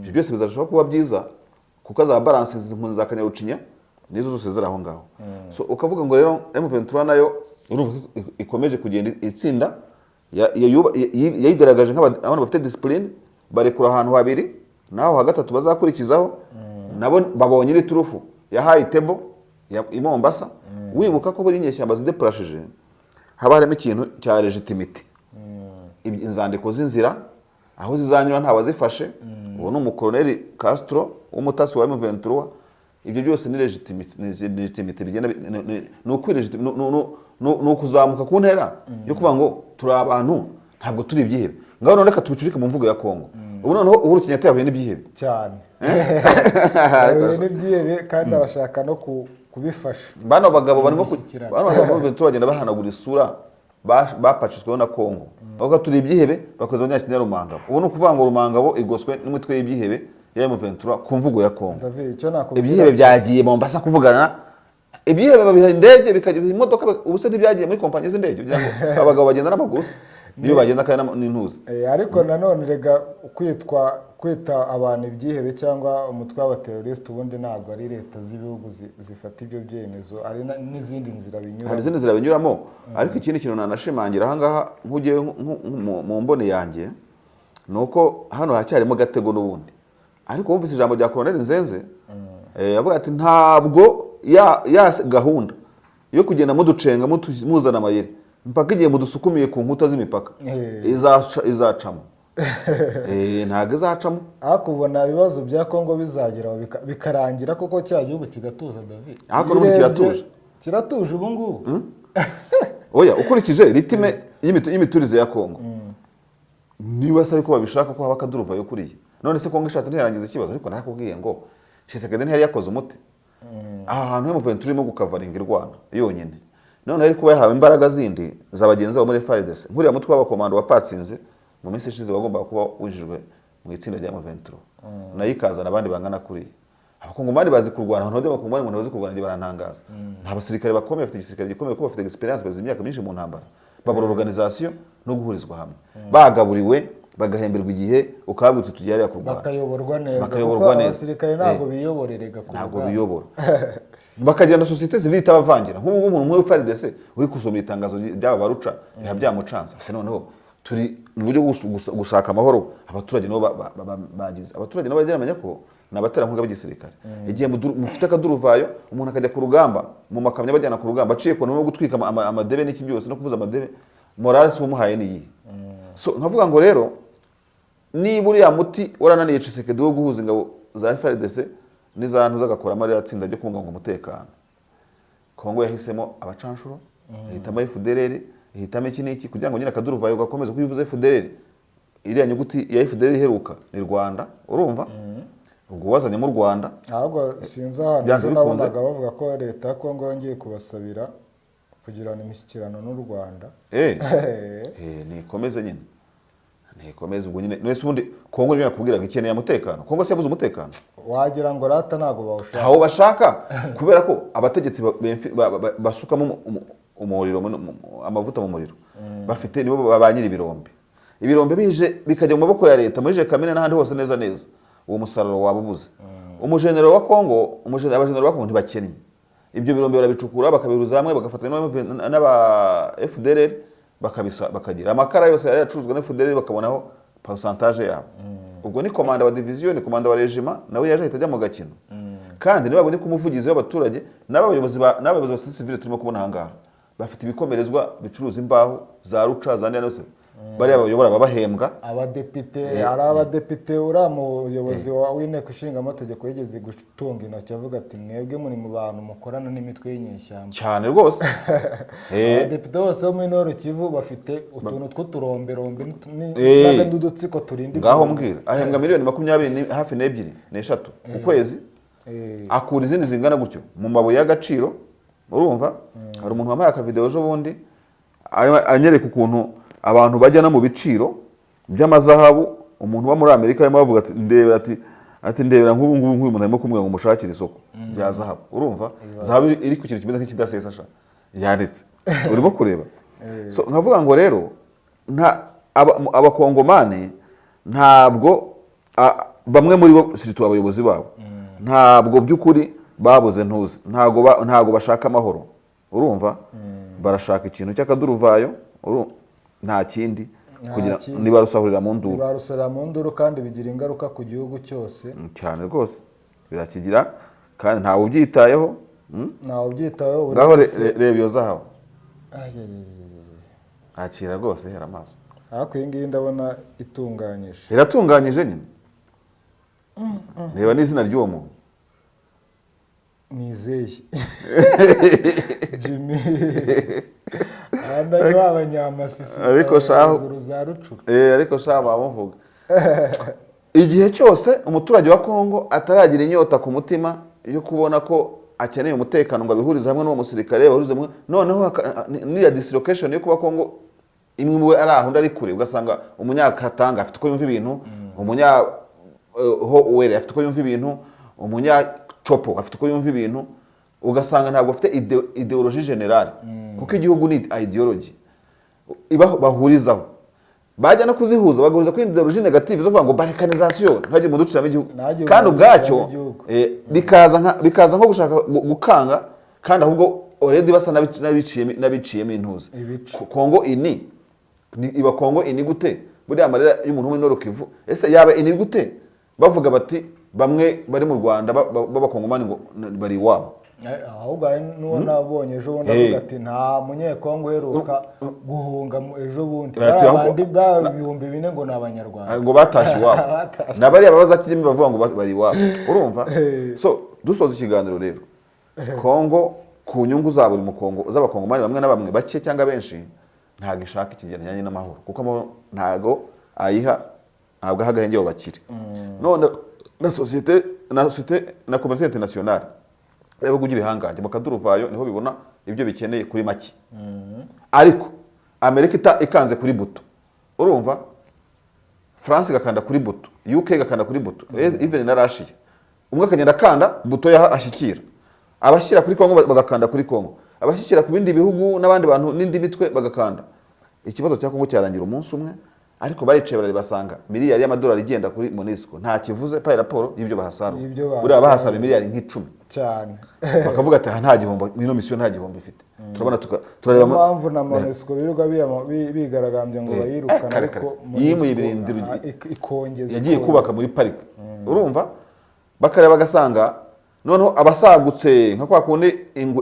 Ibyo byose bizarushaho kuba byiza kuko azaba balance izi mpunzi za Kanyarucinya nizo zose ziri aho ngaho. So ukavuga ngo rero M23 nayo urumva ko ikomeje kugenda itsinda, yayigaragaje nk'abantu bafite discipline, barekura ahantu habiri, naho ha gatatu bazakurikizaho. Nabo babonye iri turufu yahaye itebo i Mombasa. Wibuka ko buri inyeshyamba zidepurashije haba harimo ikintu cya légitimité, inzandiko z'inzira aho zizanyura ntawazifashe. Uwo ni umukoloneli Castro w'umutasi wa M23. Ibyo byose ni légitimité bigenda ni ni ukuzamuka ku ntera yo kuvuga ngo turi abantu, ntabwo turi ibyihebe. Ngaho none reka tubicurike mu mvugo ya Kongo. Ubu noneho Uhuru Kenyatta yahuye n'ibyihebe. Cyane, yahuye n'ibyihebe kandi arashaka no kubifasha. Bano bagabo barimo Imishyikirano. Bano bagabo M23 bagenda bahanagura isura bapacitsweho na Kongo, bavuga turi ibyihebe, bakoze abanyakinya Rumangabo. Ubu ni ukuvuga ngo Rumangabo igoswe n'imitwe y'ibyihebe ya M23 ku mvugo ya Kongo. David, icyo nakubwira Ibyihebe byagiye Mombasa kuvugana, ibyihebe babiha indege, bikajya imodoka. Ubu se ntibyagiye muri kompanyi z'indege kugira ngo abagabo bagenda n'amaguru se? Niyo bagenda kandi n'intuzi. Ariko nanone rega kwita abantu ibyihebe cyangwa umutwe w'abaterorisite, ubundi ntabwo ari leta z'ibihugu zifata ibyo byemezo, hari n'izindi nzira Hari binyuramo. izindi nzira binyuramo, ariko ikindi kintu nanashimangira ahangaha nk'ugiye mu mboni yanjye ni uko hano hacyarimo gatego n'ubundi. Ariko wumvise ijambo rya Colonel Nzenze, avuga ati: "Ntabwo ya gahunda yo kugenda muducenga, muzana amayeri mpaka igihe mudusukumiye ku nkuta z'imipaka izacamo." Ntabwo izacamo. Ariko ubona ibibazo bya Kongo bizageraho bikarangira koko, cya gihugu kigatuza, David? Ariko Iyo n'ubundi urebye, kiratuje. Kiratuje ubu ngubu. Oya, ukurikije rythme y'imiturize ya Kongo, niba se ariko babishaka ko haba akaduruvayo kuriya, none se Kongo ishatse ntiyarangiza ikibazo? Ariko narakubwiye ngo Tshisekedi ntiyari yakoze umuti aha hantu M23 irimo gukavaringa irwana yonyine. None ari kuba yahawe imbaraga zindi za bagenzi babo muri FARDC, nk'uriya mutwe w'abakomando wapatsinze mu minsi ishize wagombaga kuba winjijwe mu itsinda rya M23, nayo ikazana abandi bangana kuriya. Abakongomani bazi kurwana. Abantu b'abakongomani ngo ntibazi kurwana, njye barantangaza. Nta basirikare bakomeye bafite, igisirikare gikomeye kuko bafite experience, bazi imyaka myinshi mu ntambara, babura organisation no guhurizwa hamwe, bagaburiwe, bagahemberwa igihe, ukababwira uti: "Tujye hariya kurwana." Bakayoborwa neza. Bakayoborwa Kuko neza. abasirikare ntabwo biyoborerega ku Ntabwo rugamba. biyobora, bakagenda sosiyete sivile itabavangira. Nk'ubu ngubu umuntu umwe FARDC uri gusoma itangazo ry'aba baruca biba byamucanze. Ese noneho turi mu buryo bwo gushaka amahoro, abaturage nabo bagize, abaturage nabo bajya bamenya ko ni abaterankunga b'igisirikare. Igihe mufite akaduruvayo, umuntu akajya ku rugamba mu makamyo abajyana ku rugamba, aciye ku no gutwika amadebe n'iki byose no kuvuza amadebe, morale se umuhaye ni iyihe? So nkavuga ngo rero niba uriya muti warananiye Tshisekedi wo guhuza ingabo za FARDC n'iza ntuza, agakoramo ririya tsinda ryo kubungabunga umutekano, Kongo yahisemo abacanshuro, ihitamo FDLR, ihitamo iki n'iki kugira ngo nyine akaduruvayo gakomeze. Kuko iyo uvuze FDLR, iriya nyuguti ya FDLR iheruka ni Rwanda. Urumva ubwo wazanyemo u Rwanda. Ahubwo sinzi ahantu Byanze ejo bikunze. nabonaga bavuga ko leta ya Kongo yongeye kubasabira kugirana imishyikirano n'u Rwanda. Nikomeze nyine, nikomeze ubwo nyine. Nese ubundi Kongo niyo nakubwiraga ikeneye umutekano? Kongo se yabuze umutekano? Wagira ngo rata ntabwo bawushaka. Ntawo bashaka, kubera ko abategetsi basukamo umuriro amavuta mu muriro bafite nibo ba nyiri ibirombe. Ibirombe bije bikajya mu maboko ya leta muri Gécamines n'ahandi hose neza neza, uwo musaruro waba ubuze. Umujenero wa Kongo, abajenero ba Kongo ntibakennye. Ibyo birombe barabicukura, bakabihuza hamwe, bagafatanya n'aba FDLR, bakabisa, bakagira amakara yose yari yacuruzwa na FDLR, bakabonaho pourcentage yabo. Ubwo ni komanda wa division, ni komanda wa régiment, nawe yaje ahita ajya mu gakino. Kandi niba babonye ko umuvugizi w'abaturage n'abayobozi ba sosiyete sivile turimo kubona aha ngaha bafite ibikomerezwa bicuruza imbaho za ruca za yose. Bariya bayobora babahembwa. Abadepite, hari abadepite, uriya muyobozi w'inteko ishinga amategeko yigeze gutunga intoki avuga ati: "Mwebwe muri mu bantu mukorana n'imitwe y'inyeshyamba." Cyane rwose. Abadepite bose bo muri Nord Kivu bafite utuntu tw'uturomberombe n'udutsiko turinda Ngaho ibyo. Mbwira, ahembwa miliyoni 20 hafi n'ebyiri n'eshatu ku kwezi, akura izindi zingana gutyo mu mabuye y'agaciro. Urumva, hari umuntu wampaye akavideo ejo bundi anyereka ukuntu abantu bajya no mu biciro by'amazahabu. Umuntu uba muri Amerika arimo avuga ati: "Ndebera," ati: "Ndebera nk'ubu ngubu, nk'uyu muntu arimo kumbwira ngo mushakire isoko rya zahabu." Urumva, zahabu iri ku kintu kimeze nk'ikidasesa sha yanditse, urimo kureba. So nkavuga ngo rero nta abakongomani ntabwo bamwe muri bo, surtout abayobozi babo, ntabwo by'ukuri babuze ntuzi, ntabwo bashaka amahoro. Urumva, barashaka ikintu cy'akaduruvayo, nta kindi. Nta Kugira kindi. Nibarusahurira mu nduru. Barusora mu nduru, kandi bigira ingaruka ku gihugu cyose. Cyane rwose birakigira, kandi ntawe ubyitayeho. Ntawe ubyitayeho buri Ngaho wese. Reba iyo zahabu. Ay, ay, ay, ay, ay. Akira rwose, hera amaso. Ariko iyi ngiyi ndabona itunganyije. Iratunganyije nyine, reba n'izina ry'uwo muntu. Nizeye Jimmy abandi b'abanyamasisi. Ariko shahu. Ruguru za Rucuru. Ariko sha bamuvuga igihe cyose umuturage wa Kongo ataragira inyota ku mutima yo kubona ko akeneye umutekano ngo abihurize hamwe n'uwo musirikare, bahurize hamwe. Noneho n'iya dislocation yo kuba Kongo imwe we ari aho undi ari kure, ugasanga umunyakatanga afite uko yumva ibintu, umunya ho uwere afite uko yumva ibintu, umunyacopo afite uko yumva ibintu, ugasanga ntabwo afite idéologie générale, kuko igihugu ni ideology bahurizaho. Bajya no kuzihuza, bagahuriza kuri idéologie négative zo kuvuga ngo balkanisation, ntihagire umuntu uduciramo igihugu. Ntihagire Kandi umuntu ubwacyo uduciramo igihugu. Bikaza nko gushaka gukanga, kandi ahubwo already basa n'abiciyemo intuzi. Ibice. Kongo ini iba Kongo ini gute? Buriya amarira y'umuntu wo muri Nord Kivu ese yaba ini gute, bavuga bati bamwe bari mu Rwanda b'abakongomani ngo bari iwabo? Ahubwo hari n'uwo nabonye ejo bundi avuga ati: "Nta munyekongo uheruka guhunga ejo bundi." Ati Bariya bandi ba 4000 ngo ni abanyarwanda. Ngo batashye iwabo. Batashye. Na bariya babaza kirimi bavuga ngo bari iwabo. Urumva, so dusoza ikiganiro rero, Kongo ku nyungu za buri mukongo, z'abakongomani bamwe na bamwe, bake cyangwa benshi, ntabwo ishaka ikigereranyo n'amahoro, kuko amahoro ntabwo ayiha, ntabwo aha agahenge abo bakire. None na société na communauté internationale, ibihugu by'ibihangange mu kaduruvayo niho bibona ibyo bikeneye kuri make. Ariko Amerika ikanze kuri buto, urumva, France igakanda kuri buto, UK igakanda kuri buto, even na Russia, umwe akagenda akanda buto yaho ashyikira. Abashyira kuri Kongo bagakanda kuri Kongo, abashyikira ku bindi bihugu n'abandi bantu n'indi mitwe bagakanda. Ikibazo cya Kongo cyarangira umunsi umwe, ariko baricaye barari basanga miliyari y'amadolari igenda kuri MONUSCO nta kivuze par rapport y'ibyo bahasarura. Y'ibyo bahasarura. Buriya bahasara miliyari nk'icumi. Cyane. Bakavuga ati: "Aha nta gihombo, ino misiyo nta gihombo ifite." Turabona turareba Niyo mpamvu na MONUSCO birirwa bigaragambya ngo bayirukane. Kare, Ariko kare. Yimuye MONUSCO, ibirindiro ikongeza yagiye ikongeza. kubaka muri pariki. Urumva, bakareba bagasanga noneho abasagutse, nka kwa kundi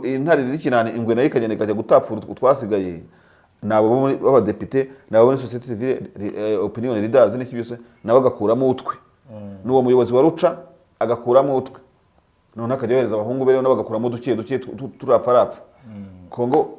intare iri kinani, ingwe nayo ikagenda ikajya gutapfura utwasigaye, ni abo b'abadepite, ni abo muri société civile, opinion leaders n'iki byose, nabo agakuramo utwe, n'uwo muyobozi wa ruca agakuramo utwe, noneho akajya yohereza abahungu be rero, nabo bagakuramo duke duke turapfa rapfa Kongo.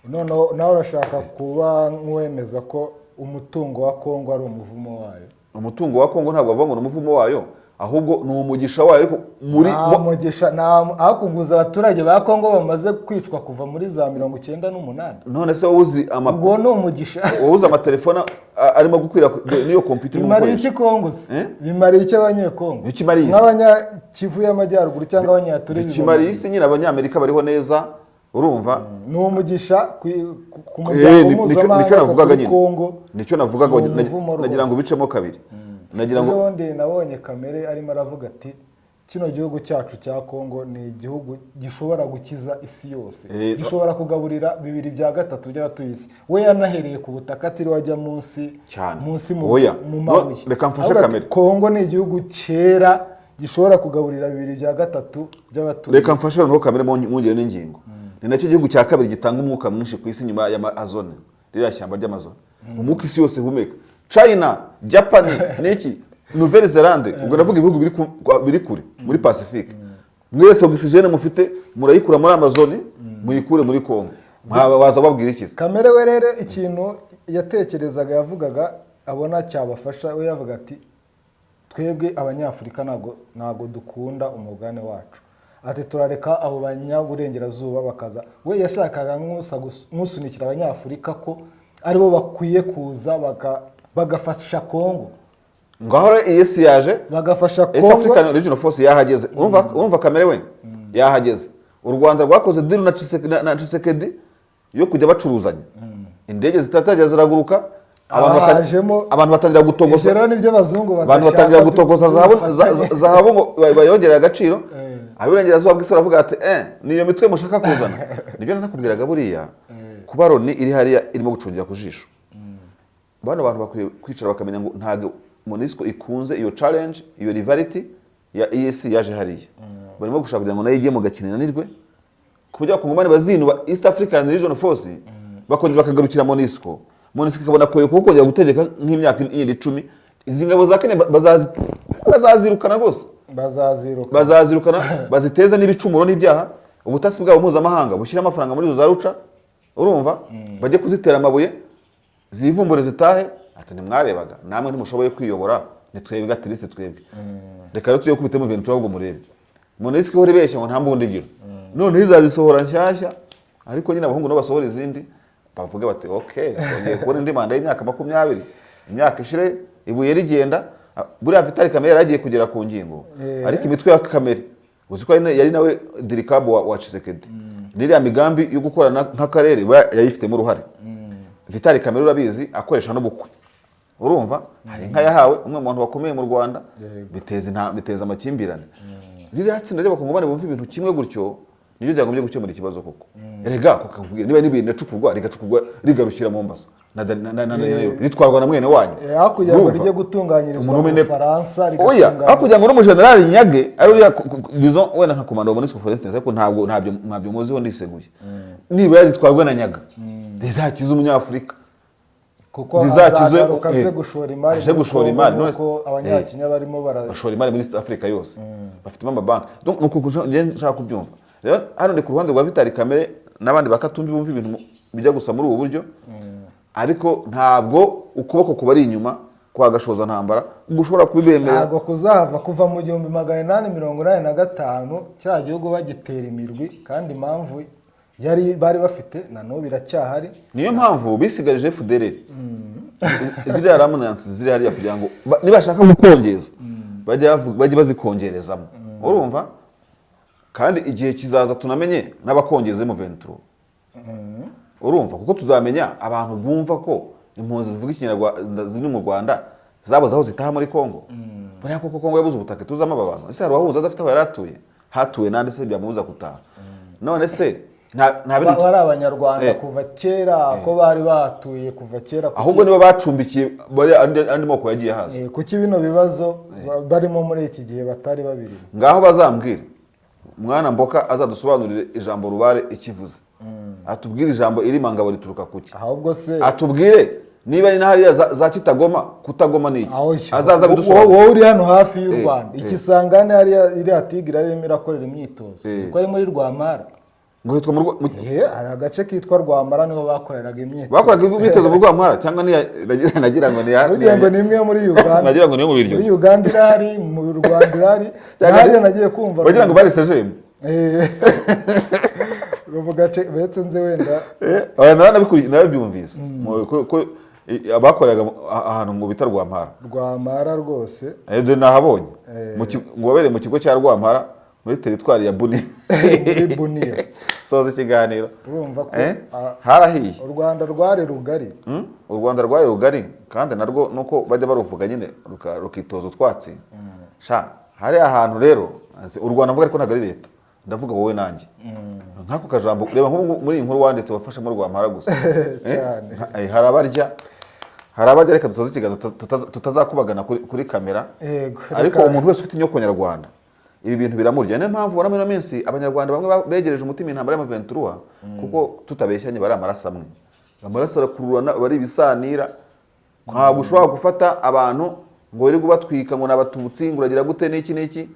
Noneho nawe urashaka kuba nk'uwemeza ko umutungo wa Kongo ari umuvumo wayo? Umutungo wa Kongo ntabwo bavuga ngo ni umuvumo wayo, ahubwo ni umugisha wayo, ariko muri Nta mugisha, nta aho kuguza abaturage ba Kongo bamaze kwicwa kuva muri za 98. None se wowe uzi ama Ubwo ni umugisha? Wowe uzi amatelefone arimo gukwira n'iyo kompiyuta urimo Bimariye gukoresha? iki Kongo se? Eh? Bimariye iki abanyekongo? Bikimariye isi. Nk'abanyakivu y'Amajyaruguru cyangwa abanyaturi? Bikimariye isi nyine, abanyamerika bariho neza, urumva. Ni umugisha ku muryango mpuzamahanga, Nicyo navugaga kuri nyine. Kongo Nicyo navugaga. ni umuvumo Nagira ngo rwose. bicemo kabiri, nagira ngo Ejo bundi nabonye Kamere arimo aravuga ati: "Kino gihugu cyacu cya Kongo ni igihugu gishobora gukiza isi yose, gishobora kugaburira 2/3 by'abatuye isi." We yanahereye ku butaka, atiriwe ajya munsi Cyane. munsi mu, Oya. mu No, mabuye. reka mfashe Avuga ati, Kamere. "Kongo ni igihugu cyera gishobora kugaburira 2/3 by'abatuye." Reka mfashe noneho Kamere mwongere n'ingingo. Ni nacyo gihugu cya kabiri gitanga umwuka mwinshi ku isi nyuma ya Amazone, ririya shyamba ry'Amazone. Umwuka isi yose ihumeka, China, Japan n'iki, Nouvelle Zelande, ubwo ndavuga ibihugu biri kure muri Pacifique, mwese oxygène mufite murayikura muri Amazon, muyikure muri Congo. Waza babwira iki se? Kamerhe we rero, ikintu yatekerezaga, yavugaga abona cyabafasha, we yavuga ati: "Twebwe Abanyafurika ntabwo dukunda umugabane wacu." Ati: "Turareka abo banyaburengerazuba bakaza." We yashakaga nk'usunikira Abanyafurika ko aribo bakwiye kuza bagafasha Kongo. Ngaho rero EAC yaje. Bagafasha East Kongo. African Regional Force yahageze. Urumva Kamerhe we yahageze. U Rwanda rwakoze deal na Tshisekedi yo kujya bacuruzanya, indege zitatajya ziraguruka, abantu Hajemo abantu batangira gutogosa. Ibyo rero nibyo abazungu Abantu badashaka. batangira gutogosa zahabu, zahabu ngo bayongerere agaciro. Ab'iburengerazuba bw'isi baravuga ati: "Niyo mitwe mushaka kuzana." Nibyo nanakubwiraga, buriya kuba Loni iri hariya irimo gucungira ku jisho bano bantu, bakwiye kwicara bakamenya ngo ntabwo MONUSCO ikunze iyo challenge, iyo rivalry ya EAC yaje hariya. Barimo gushaka kugira ngo nayo ijye mu gakino inanirwe, ku buryo Abakongomani bazinuba East African Regional Force, bakongera bakagarukira MONUSCO, MONUSCO ikabona koyo kuko kongera gutegeka nk'imyaka yindi 10. Izi ngabo za Kenya bazazirukana rwose. Bazaziruka. Bazazirukana, baziteze n'ibicumuro n'ibyaha. Ubutasi bwabo mpuzamahanga bushyire amafaranga muri izo za ruca, urumva, bajye kuzitera amabuye, zivumbure zitahe, ati: "Ntimwarebaga namwe ntimushoboye kwiyobora, ni twebwe atirise twebwe, reka rero tujye kubitemo ventura." Ahubwo murebe MONUSCO ihora ibeshya ngo nta mbunda igira, none izazisohora nshyashya. Ariko nyine abahungu nabo basohora izindi, bavuge bati: "Ok, twongeye kubona indi manda y'imyaka 20, imyaka ishire ibuye rigenda." Ah, buriya Vital Kamerhe yari agiye kugera ku ngingo, ariko imitwe ya Kamerhe, uzi ko yari nawe dirikabo wa Tshisekedi, n'iriya migambi yo gukorana nk'akarere yayifitemo uruhare. Vital Kamerhe urabizi akoresha n'ubukwe, urumva hari inka yahawe umwe mu bantu bakomeye mu Rwanda, biteza amakimbirane. Ririya tsinda ry'Abakongomani bumva ibintu kimwe gutyo niryo ryagombye gukemura ikibazo, koko erega kukakubwira niba n'ibuye riracukurwa, rigacukurwa rigarukira Mombasa na ritwarwa na mwene wanyu. Aho kugira ngo Urumva? rijye gutunganyirizwa Umuntu mu Bufaransa, Oya, rigatunganywa aho kugira ngo n'umujenerali Nyage ari uriya disons wenda nka komando wa MONUSCO for instance, ariko ntabyo muziho, ndiseguye, nibura ritwarwe na Nyaga, rizakize Umunyafurika. Kuko rizakize azagaruka aze gushora imari aje muri gushora Congo, imari, nk'uko Abanyakenya barimo bara bashora imari muri East Africa yose, bafitemo amabanki. Donc nuko njye nshaka kubyumva. Rero hano ndi ku ruhande rwa Vital Kamerhe n'abandi bakatumbi bumva ibintu bijya gusa muri ubu buryo, ariko ntabwo ukuboko kubari inyuma kwa gashoza ntambara gushobora kubibemerera. Ntabwo kuzahava. Kuva mu 1885 cya gihugu bagitera imirwi, kandi impamvu yari bari bafite na n'ubu iracyahari. Niyo mpamvu bisigarije FDLR, ziriya remnants ziri hariya, kugira ngo nibashaka gukongeza bajye bazikongerezamo, urumva. Kandi igihe kizaza tunamenye n'abakongeza mu 23, urumva, kuko tuzamenya abantu bumva ko impunzi zivuga Ikinyarwanda ziri mu Rwanda zabuze aho zitaha muri Congo. Buriya koko Congo yabuze ubutaka tuzamo aba bantu? Ese hari uwahuza adafite aho yari atuye? Hatuwe nande se byamubuza gutaha? None se nta bindi Bari Abanyarwanda kuva kera, ko bari bahatuye kuva kera, Ahubwo nibo bacumbikiye bari andi moko yagiye haza. Kuki bino bibazo barimo muri iki gihe batari babirimo? Ngaho bazambwire, mwana Mboka azadusobanurire ijambo rubare ikivuze, atubwire ijambo irimangabo rituruka kuki, Ahubwo se atubwire niba ni na hariya za Kitagoma, kutagoma ni iki. Aho Azaza bidusobanurire. Wowe uri hano hafi y'u Rwanda, ikisangane hariya iriya Tigre irimo irakorera imyitozo, uzi ko ari muri Rwamara? Ngo hitwa mu Hari agace kitwa Rwamara, niho bakoreraga imyitozo. Bakoraga imyitozo mu Rwampara cyangwa nagira ngo ni Ugira ngo ni imwe yo muri Uganda. Nagira ngo ni iyo mu Biryogo. Muri Uganda irahari, mu Rwanda irahari. Hariya nagiye kumva Wagira ngo bari sejemu. Mu gace betse nze wenda. Oya, narabyumvise ko abakoreraga ahantu ngo bita Rwampara. Rwamara rwose. Dore nahabonye. Ngo wabereye mu kigo cya Rwampara muri teritwari ya Buni. Muri Buniya. Soza ikiganiro. Urumva ko Harahiye. U Rwanda rwari rugari. U Rwanda rwari rugari, kandi narwo nuko bajya baruvuga nyine rukitoza utwatsi sha. Hari ahantu rero u Rwanda mvuga, ariko ntabwo ari leta, ndavuga wowe nanjye. Nk'ako kajambo, reba nk'ubu muri iyi nkuru wanditse wafashemo Rwampara gusa. Cyane. Hari abarya. Reka dusoze ikiganiro tutazakubagana kuri kamera. Yego, Ariko umuntu wese ufite inyoko nyarwanda ibi bintu biramurya. Niyo mpamvu ubona muri ino minsi Abanyarwanda bamwe begereje umutima intambara y'amaventura, kuko tutabeshyanye bari amaraso amwe. Amaraso arakururana, bari ibisanira. Ntabwo ushobora gufata abantu ngo wirirwe ubatwika ngo ni Abatutsi, ngo uragira gute n'iki n'iki.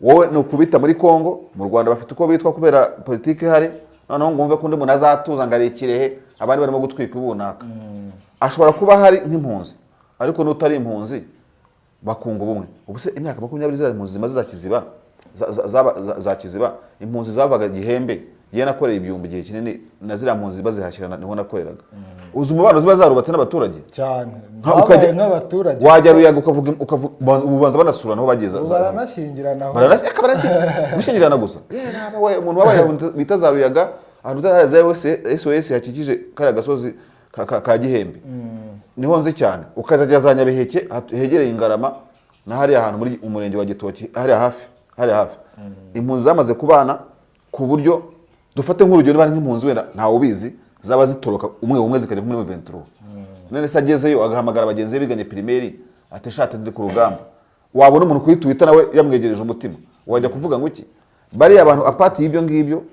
Wowe ni ukubita muri Congo, mu Rwanda bafite uko bitwa kubera politiki ihari. Noneho ngo wumve ko undi muntu azatuza ngo ari Ikirehe, abandi barimo gutwika ubunaka. Ashobora kuba hari nk'impunzi, ariko n'utari impunzi bakunga ubumwe. Ubu se imyaka 20 ziriya impunzi zimaze za Kiziba, za Kiziba, impunzi zavaga Gihembe, ngiye nakoreye ibyumba igihe kinini na ziriya mpunzi bazihashyira, niho nakoreraga. Uzi umubano ziba zarubatse n'abaturage? Cyane. Babaye nk'abaturage. Wajya Ruyaga ukavuga ubanza banasura naho bageze. Ubu baranashyingirana aho. Gushyingirana gusa. Yewe, naba we, umuntu wabaye ahantu bita za Ruyaga, ahantu bita za SOS hakikije kariya gasozi ka Gihembe, niho nzi cyane. Ukazajya za Nyabiheke hegereye Ingarama na hariya hantu muri umurenge wa Gitoki, hariya hafi impunzi zamaze kubana ku buryo dufate nk'urugero, niba ari nk'impunzi wenda ntawe ubizi, zaba zitoroka umwe umwe zikajya muri M23. None se agezeyo agahamagara bagenzi be biganye primaire ati: "Shate ndi ku rugamba." Wabona umuntu kuri Twitter nawe yamwegereje umutima, wajya kuvuga ngo iki? Bariya abantu apart y'ibyo ngibyo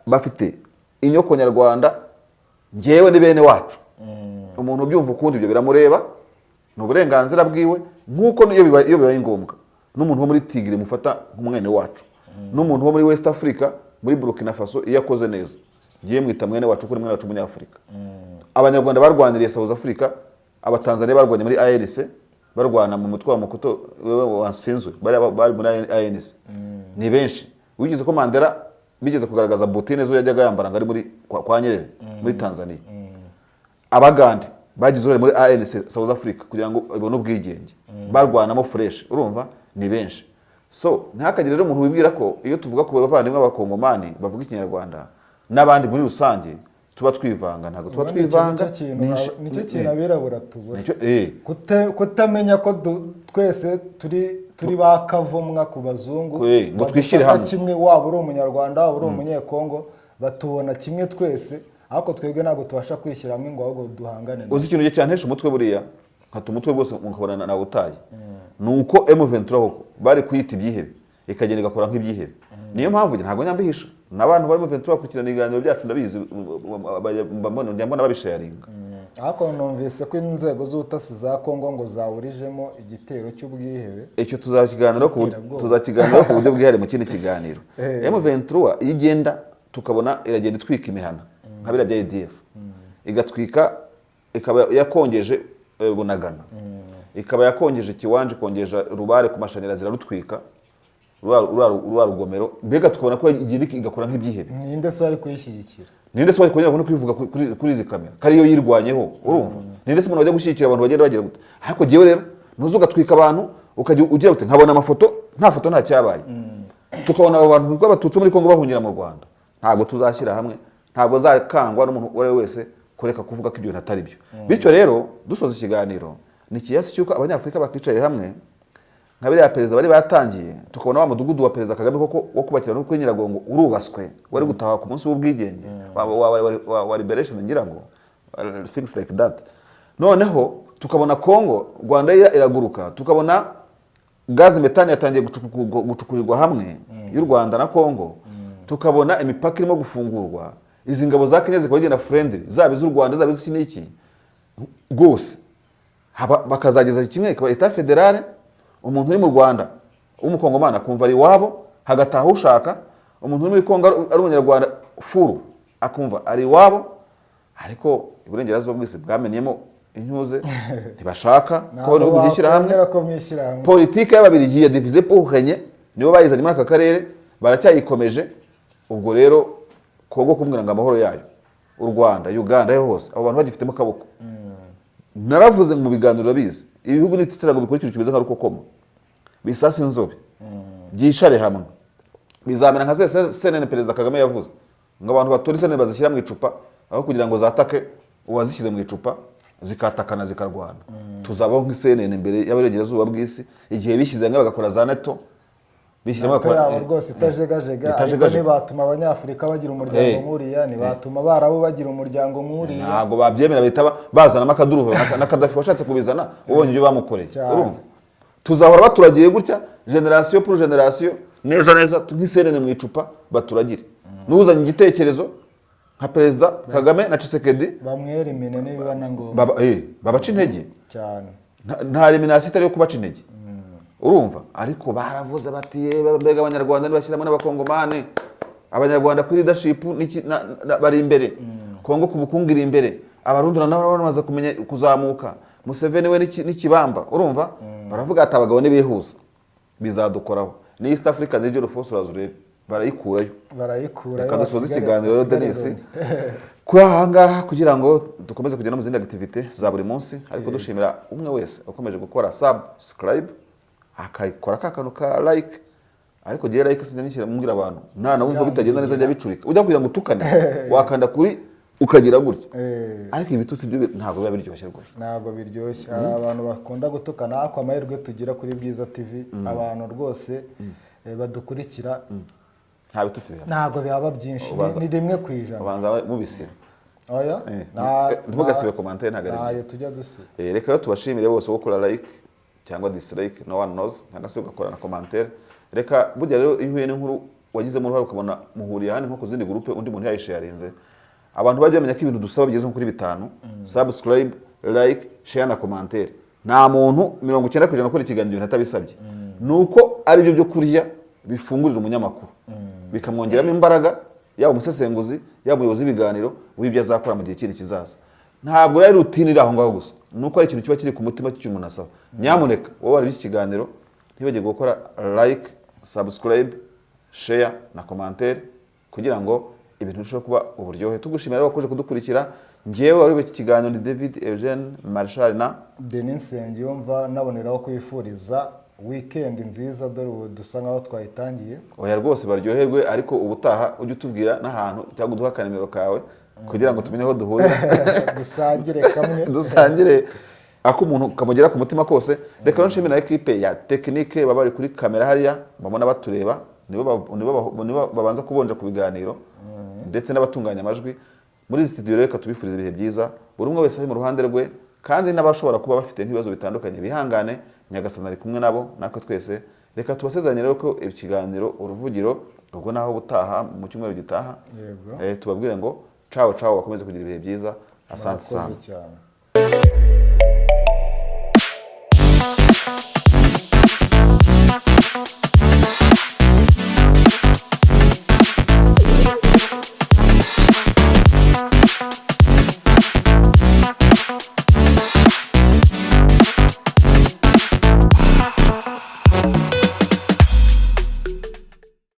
bafite inyoko nyarwanda. Njyewe ni bene wacu. Umuntu ubyumva ukundi ibyo biramureba, ni uburenganzira bwiwe, nk'uko iyo bibaye ngombwa n'umuntu wo muri Tigre mufata nk'umwene wacu, n'umuntu wo muri West Africa, muri Burkina Faso, iyo akoze neza ngiye mwita mwene wacu, kuko ni mwene wacu w'Umunyafurika. Abanyarwanda barwaniriye South Africa, Abatanzania barwanye muri ANC, barwana mu mutwe wa Mukuto wewe wansinzwe, bari muri ANC ni benshi. Wigeze ko Mandela bigeze kugaragaza butine zo yajyaga yambara ngo ari muri kwa Nyerere muri Tanzania. Abagande bagize uruhare muri ANC South Africa kugira ngo ibone ubwigenge, barwanamo fresh. Urumva ni benshi. So ntihakagire rero umuntu wibwira ko iyo tuvuga ku bavandimwe b'Abakongomani bavuga Ikinyarwanda n'abandi muri rusange tuba twivanga. Ntabwo tuba Ubundi icyo twivanga. nicyo kintu nicyo kintu abirabura tubura. Nicyo. Kutamenya ko twese turi ba kavumwa ku bazungu. Ngo twishyire Badufata hamwe. kimwe, waba uri Umunyarwanda, waba uri Umunyekongo, batubona kimwe twese, ariko twebwe ntabwo tubasha kwishyira hamwe ngo ahubwo duhangane nabo. Uzi ikintu cyantesha umutwe buriya, nkata umutwe rwose mukabona nawe utaye, ni uko M23 koko bari kuyita ibyihebe, ikagenda igakora nk'ibyihebe. Niyo mpamvu njye ntabwo nyambihisha n'abantu bari M23 bakurikirana ibiganiro byacu, ndabizi, njya mbona babisharinga. Ariko numvise ko inzego z'ubutasi za Kongo ngo zawurijemo igitero cy'ubwihebe. Icyo tuzakiganiraho ku buryo Iterabwoba. Tuzakiganiraho ku buryo bwihariye mu kindi kiganiro. M23 iyo igenda tukabona iragenda itwika imihana nka biriya bya ADF, igatwika, ikaba yakongeje Bunagana, ikaba yakongeje Kiwanja, ikongeje Rubare ku mashanyarazi, irarutwika ruriya rugomero, mbega tukabona ko igenda igakora nk'ibyihebe. Ninde se wari kuyishyigikira? Ninde se wari kongera no kwivuga kuri izi kamera ko ariyo yirwanyeho? Urumva ninde se umuntu wajya gushyigikira abantu bagenda bagira gute? Ariko jyewe rero ntuzi ugatwika abantu, ukajya ugira gute, nkabona amafoto, nta foto, nta cyabaye, tukabona abo bantu b'Abatutsi bo muri Kongo bahungira mu Rwanda. Ntabwo tuzashyira hamwe, ntabwo zakangwa n'umuntu uwo ari we wese kureka kuvuga ko ibyo bintu atari byo. Bityo rero dusoza ikiganiro, ni ikiyasi cy'uko Abanyafurika bakicaye hamwe nka biriya perezida bari batangiye, tukabona wa mudugudu wa Perezida Kagame koko wo kubakira no kuri Nyiragongo urubaswe, wari gutaha ku munsi w'ubwigenge wa liberation, ngira ngo things like that. Noneho tukabona Kongo, Rwanda iraguruka, tukabona gaz méthane yatangiye gucukurirwa hamwe y'u Rwanda na Kongo, tukabona imipaka irimo gufungurwa, izi ngabo za Kenya zikaba zigenda friendly, zaba iz'u Rwanda, zaba iz'iki n'iki rwose. Bakazageza kimwe ikaba État fédéral, umuntu uri mu Rwanda w'Umukongomani akumva ari iwabo, hagataha ushaka. Umuntu uri muri Kongo ari Umunyarwanda furu akumva ari iwabo. Ariko Iburengerazuba bw'isi bwamenyemo intuze, ntibashaka ko ibihugu byishyira hamwe. Wakwemera ko mwishyira hamwe. Politiki y'Ababiligi ya diviser pour régner nibo bayizanye muri aka karere, baracyayikomeje. Ubwo rero Kongo kumbwira ngo amahoro yayo, u Rwanda, Uganda, aho hose abo bantu bagifitemo akaboko. Naravuze mu biganiro, urabizi, ibihugu niticara ngo bikore ikintu kimeze nka rukokoma, bisasa inzobe, byicare hamwe, bizamera nka ze senene Perezida Kagame yavuze ngo abantu batora isenene bazishyira mu icupa, aho kugira ngo zatake uwazishyize mu icupa zikatakana zikarwana. Tuzabaho nk'isenene imbere y'Aburengerazuba bw'isi igihe bishyize hamwe bagakora za NATO, bishyira hamwe NATO bagakora yabo rwose itajegajega, ariko itajegajega. ntibatuma Abanyafurika bagira umuryango nk'uriya, ntibatuma Abarabu bagira umuryango nk'uriya. Ntabwo babyemera, bahita bazanamo akaduruvayo na Kadafi washatse kubizana, ubonye ibyo bamukoreye. Cyane. Urumva tuzahora baturagiye gutya génération pour génération, neza neza nk'isenene mu icupa, baturagire n'uzanye igitekerezo. Nka Perezida Kagame na Tshisekedi. Bamwerimine nibiba na ngombwa. Babaca intege. Cyane. Nta élimination itari yo kubaca intege, urumva? Ariko baravuze bati: "Yewe, mbega Abanyarwanda nibashyiramo n'Abakongomani, Abanyarwanda kuri leadership bari imbere, Kongo ku bukungu iri imbere, Abarundi nabo bamaze kumenya kuzamuka, Museveni we n'ikibamba." Urumva, baravuga ati: "Abagabo nibihuza bizadukoraho." Ni East African Regional Force, uraza urebe barayikurayo. Barayikura. Reka dusoze ikiganiro rero, Denis, kuri aha ngaha, kugira ngo dukomeze kugenda mu zindi activité za buri munsi, ariko dushimira umwe wese ukomeje gukora subscribe, akayikora ka kantu ka like. Ariko gihe like sinjya nishyira mbwira abantu nta na wumva bitagenda neza, njya bicurika ujya kugira ngo utukane, wakanda kuri ukagira gutya. Ariko ibitutsi byo ntabwo biba biryoshye rwose. Ntabwo biryoshye. Hari abantu bakunda gutukana, ariko amahirwe tugira kuri Bwiza TV, abantu rwose badukurikira, nta bitutsi bihari. Ntabwo byaba byinshi. Ubanza- Ni 1%. Ubanza mubisiba. Oya. Ntimugasibe commentaire, ntabwo ari ntayo byiza. Tujya dusiba. Reka rero tubashimire bose gukora like cyangwa dislike, no one knows, cyangwa se ugakora na commentaire. Reka burya rero iyo uhuye n'inkuru wagizemo uruhare, ukabona muhuriye ahandi nko ku zindi groupe, undi muntu yayisharinze, abantu bajya bamenya ko ibintu dusaba bigeze nko kuri bitanu: subscribe, like, share na commentaire. Nta muntu 90% ukora ikiganiro ibintu atabisabye. Ni uko ari byo byo kurya bifungurira umunyamakuru, bikamwongeramo imbaraga, yaba umusesenguzi, yaba umuyobozi w'ibiganiro w'ibyo azakora mu gihe kindi kizaza. Ntabwo rero routine iri aho ngaho gusa, ni uko ari ikintu kiba kiri ku mutima cy'icyo umuntu asaba. Nyamuneka wowe wareba iki kiganiro, ntibagire gukora like, subscribe, share na commentaire, kugira ngo ibintu birusheho kuba uburyohe. Tugushimira rero wakomeje kudukurikira. Njyewe wari iki kiganiro ni David Eugene Marshal na Denis Nsengiyumva, naboneraho kwifuriza weekend nziza, dore ubu dusa nkaho twayitangiye. Oya rwose, baryoherwe. Ariko ubutaha ujye utubwira n'ahantu cyangwa uduhe akanimero kawe kugira ngo tumenye aho duhurira. Dusangire kamwe. Dusangire ako umuntu kamugera ku mutima kose. Reka rero nshimire na ekipe ya technique baba bari kuri kamera hariya, babona batureba, nibo babanza kubonja ku biganiro, ndetse n'abatunganya amajwi muri izi studio. Reka tubifurize ibihe byiza, buri umwe wese ari mu ruhande rwe, kandi n'abashobora kuba bafite nk'ibibazo bitandukanye bihangane, Nyagasani ari kumwe nabo natwe twese. Reka tubasezeranye rero ko ikiganiro Uruvugiro ubwo naho ubutaha mu cyumweru gitaha. Yego. Tubabwire ngo ciao ciao, bakomeze kugira ibihe byiza. Asante Murakoze sana. cyane.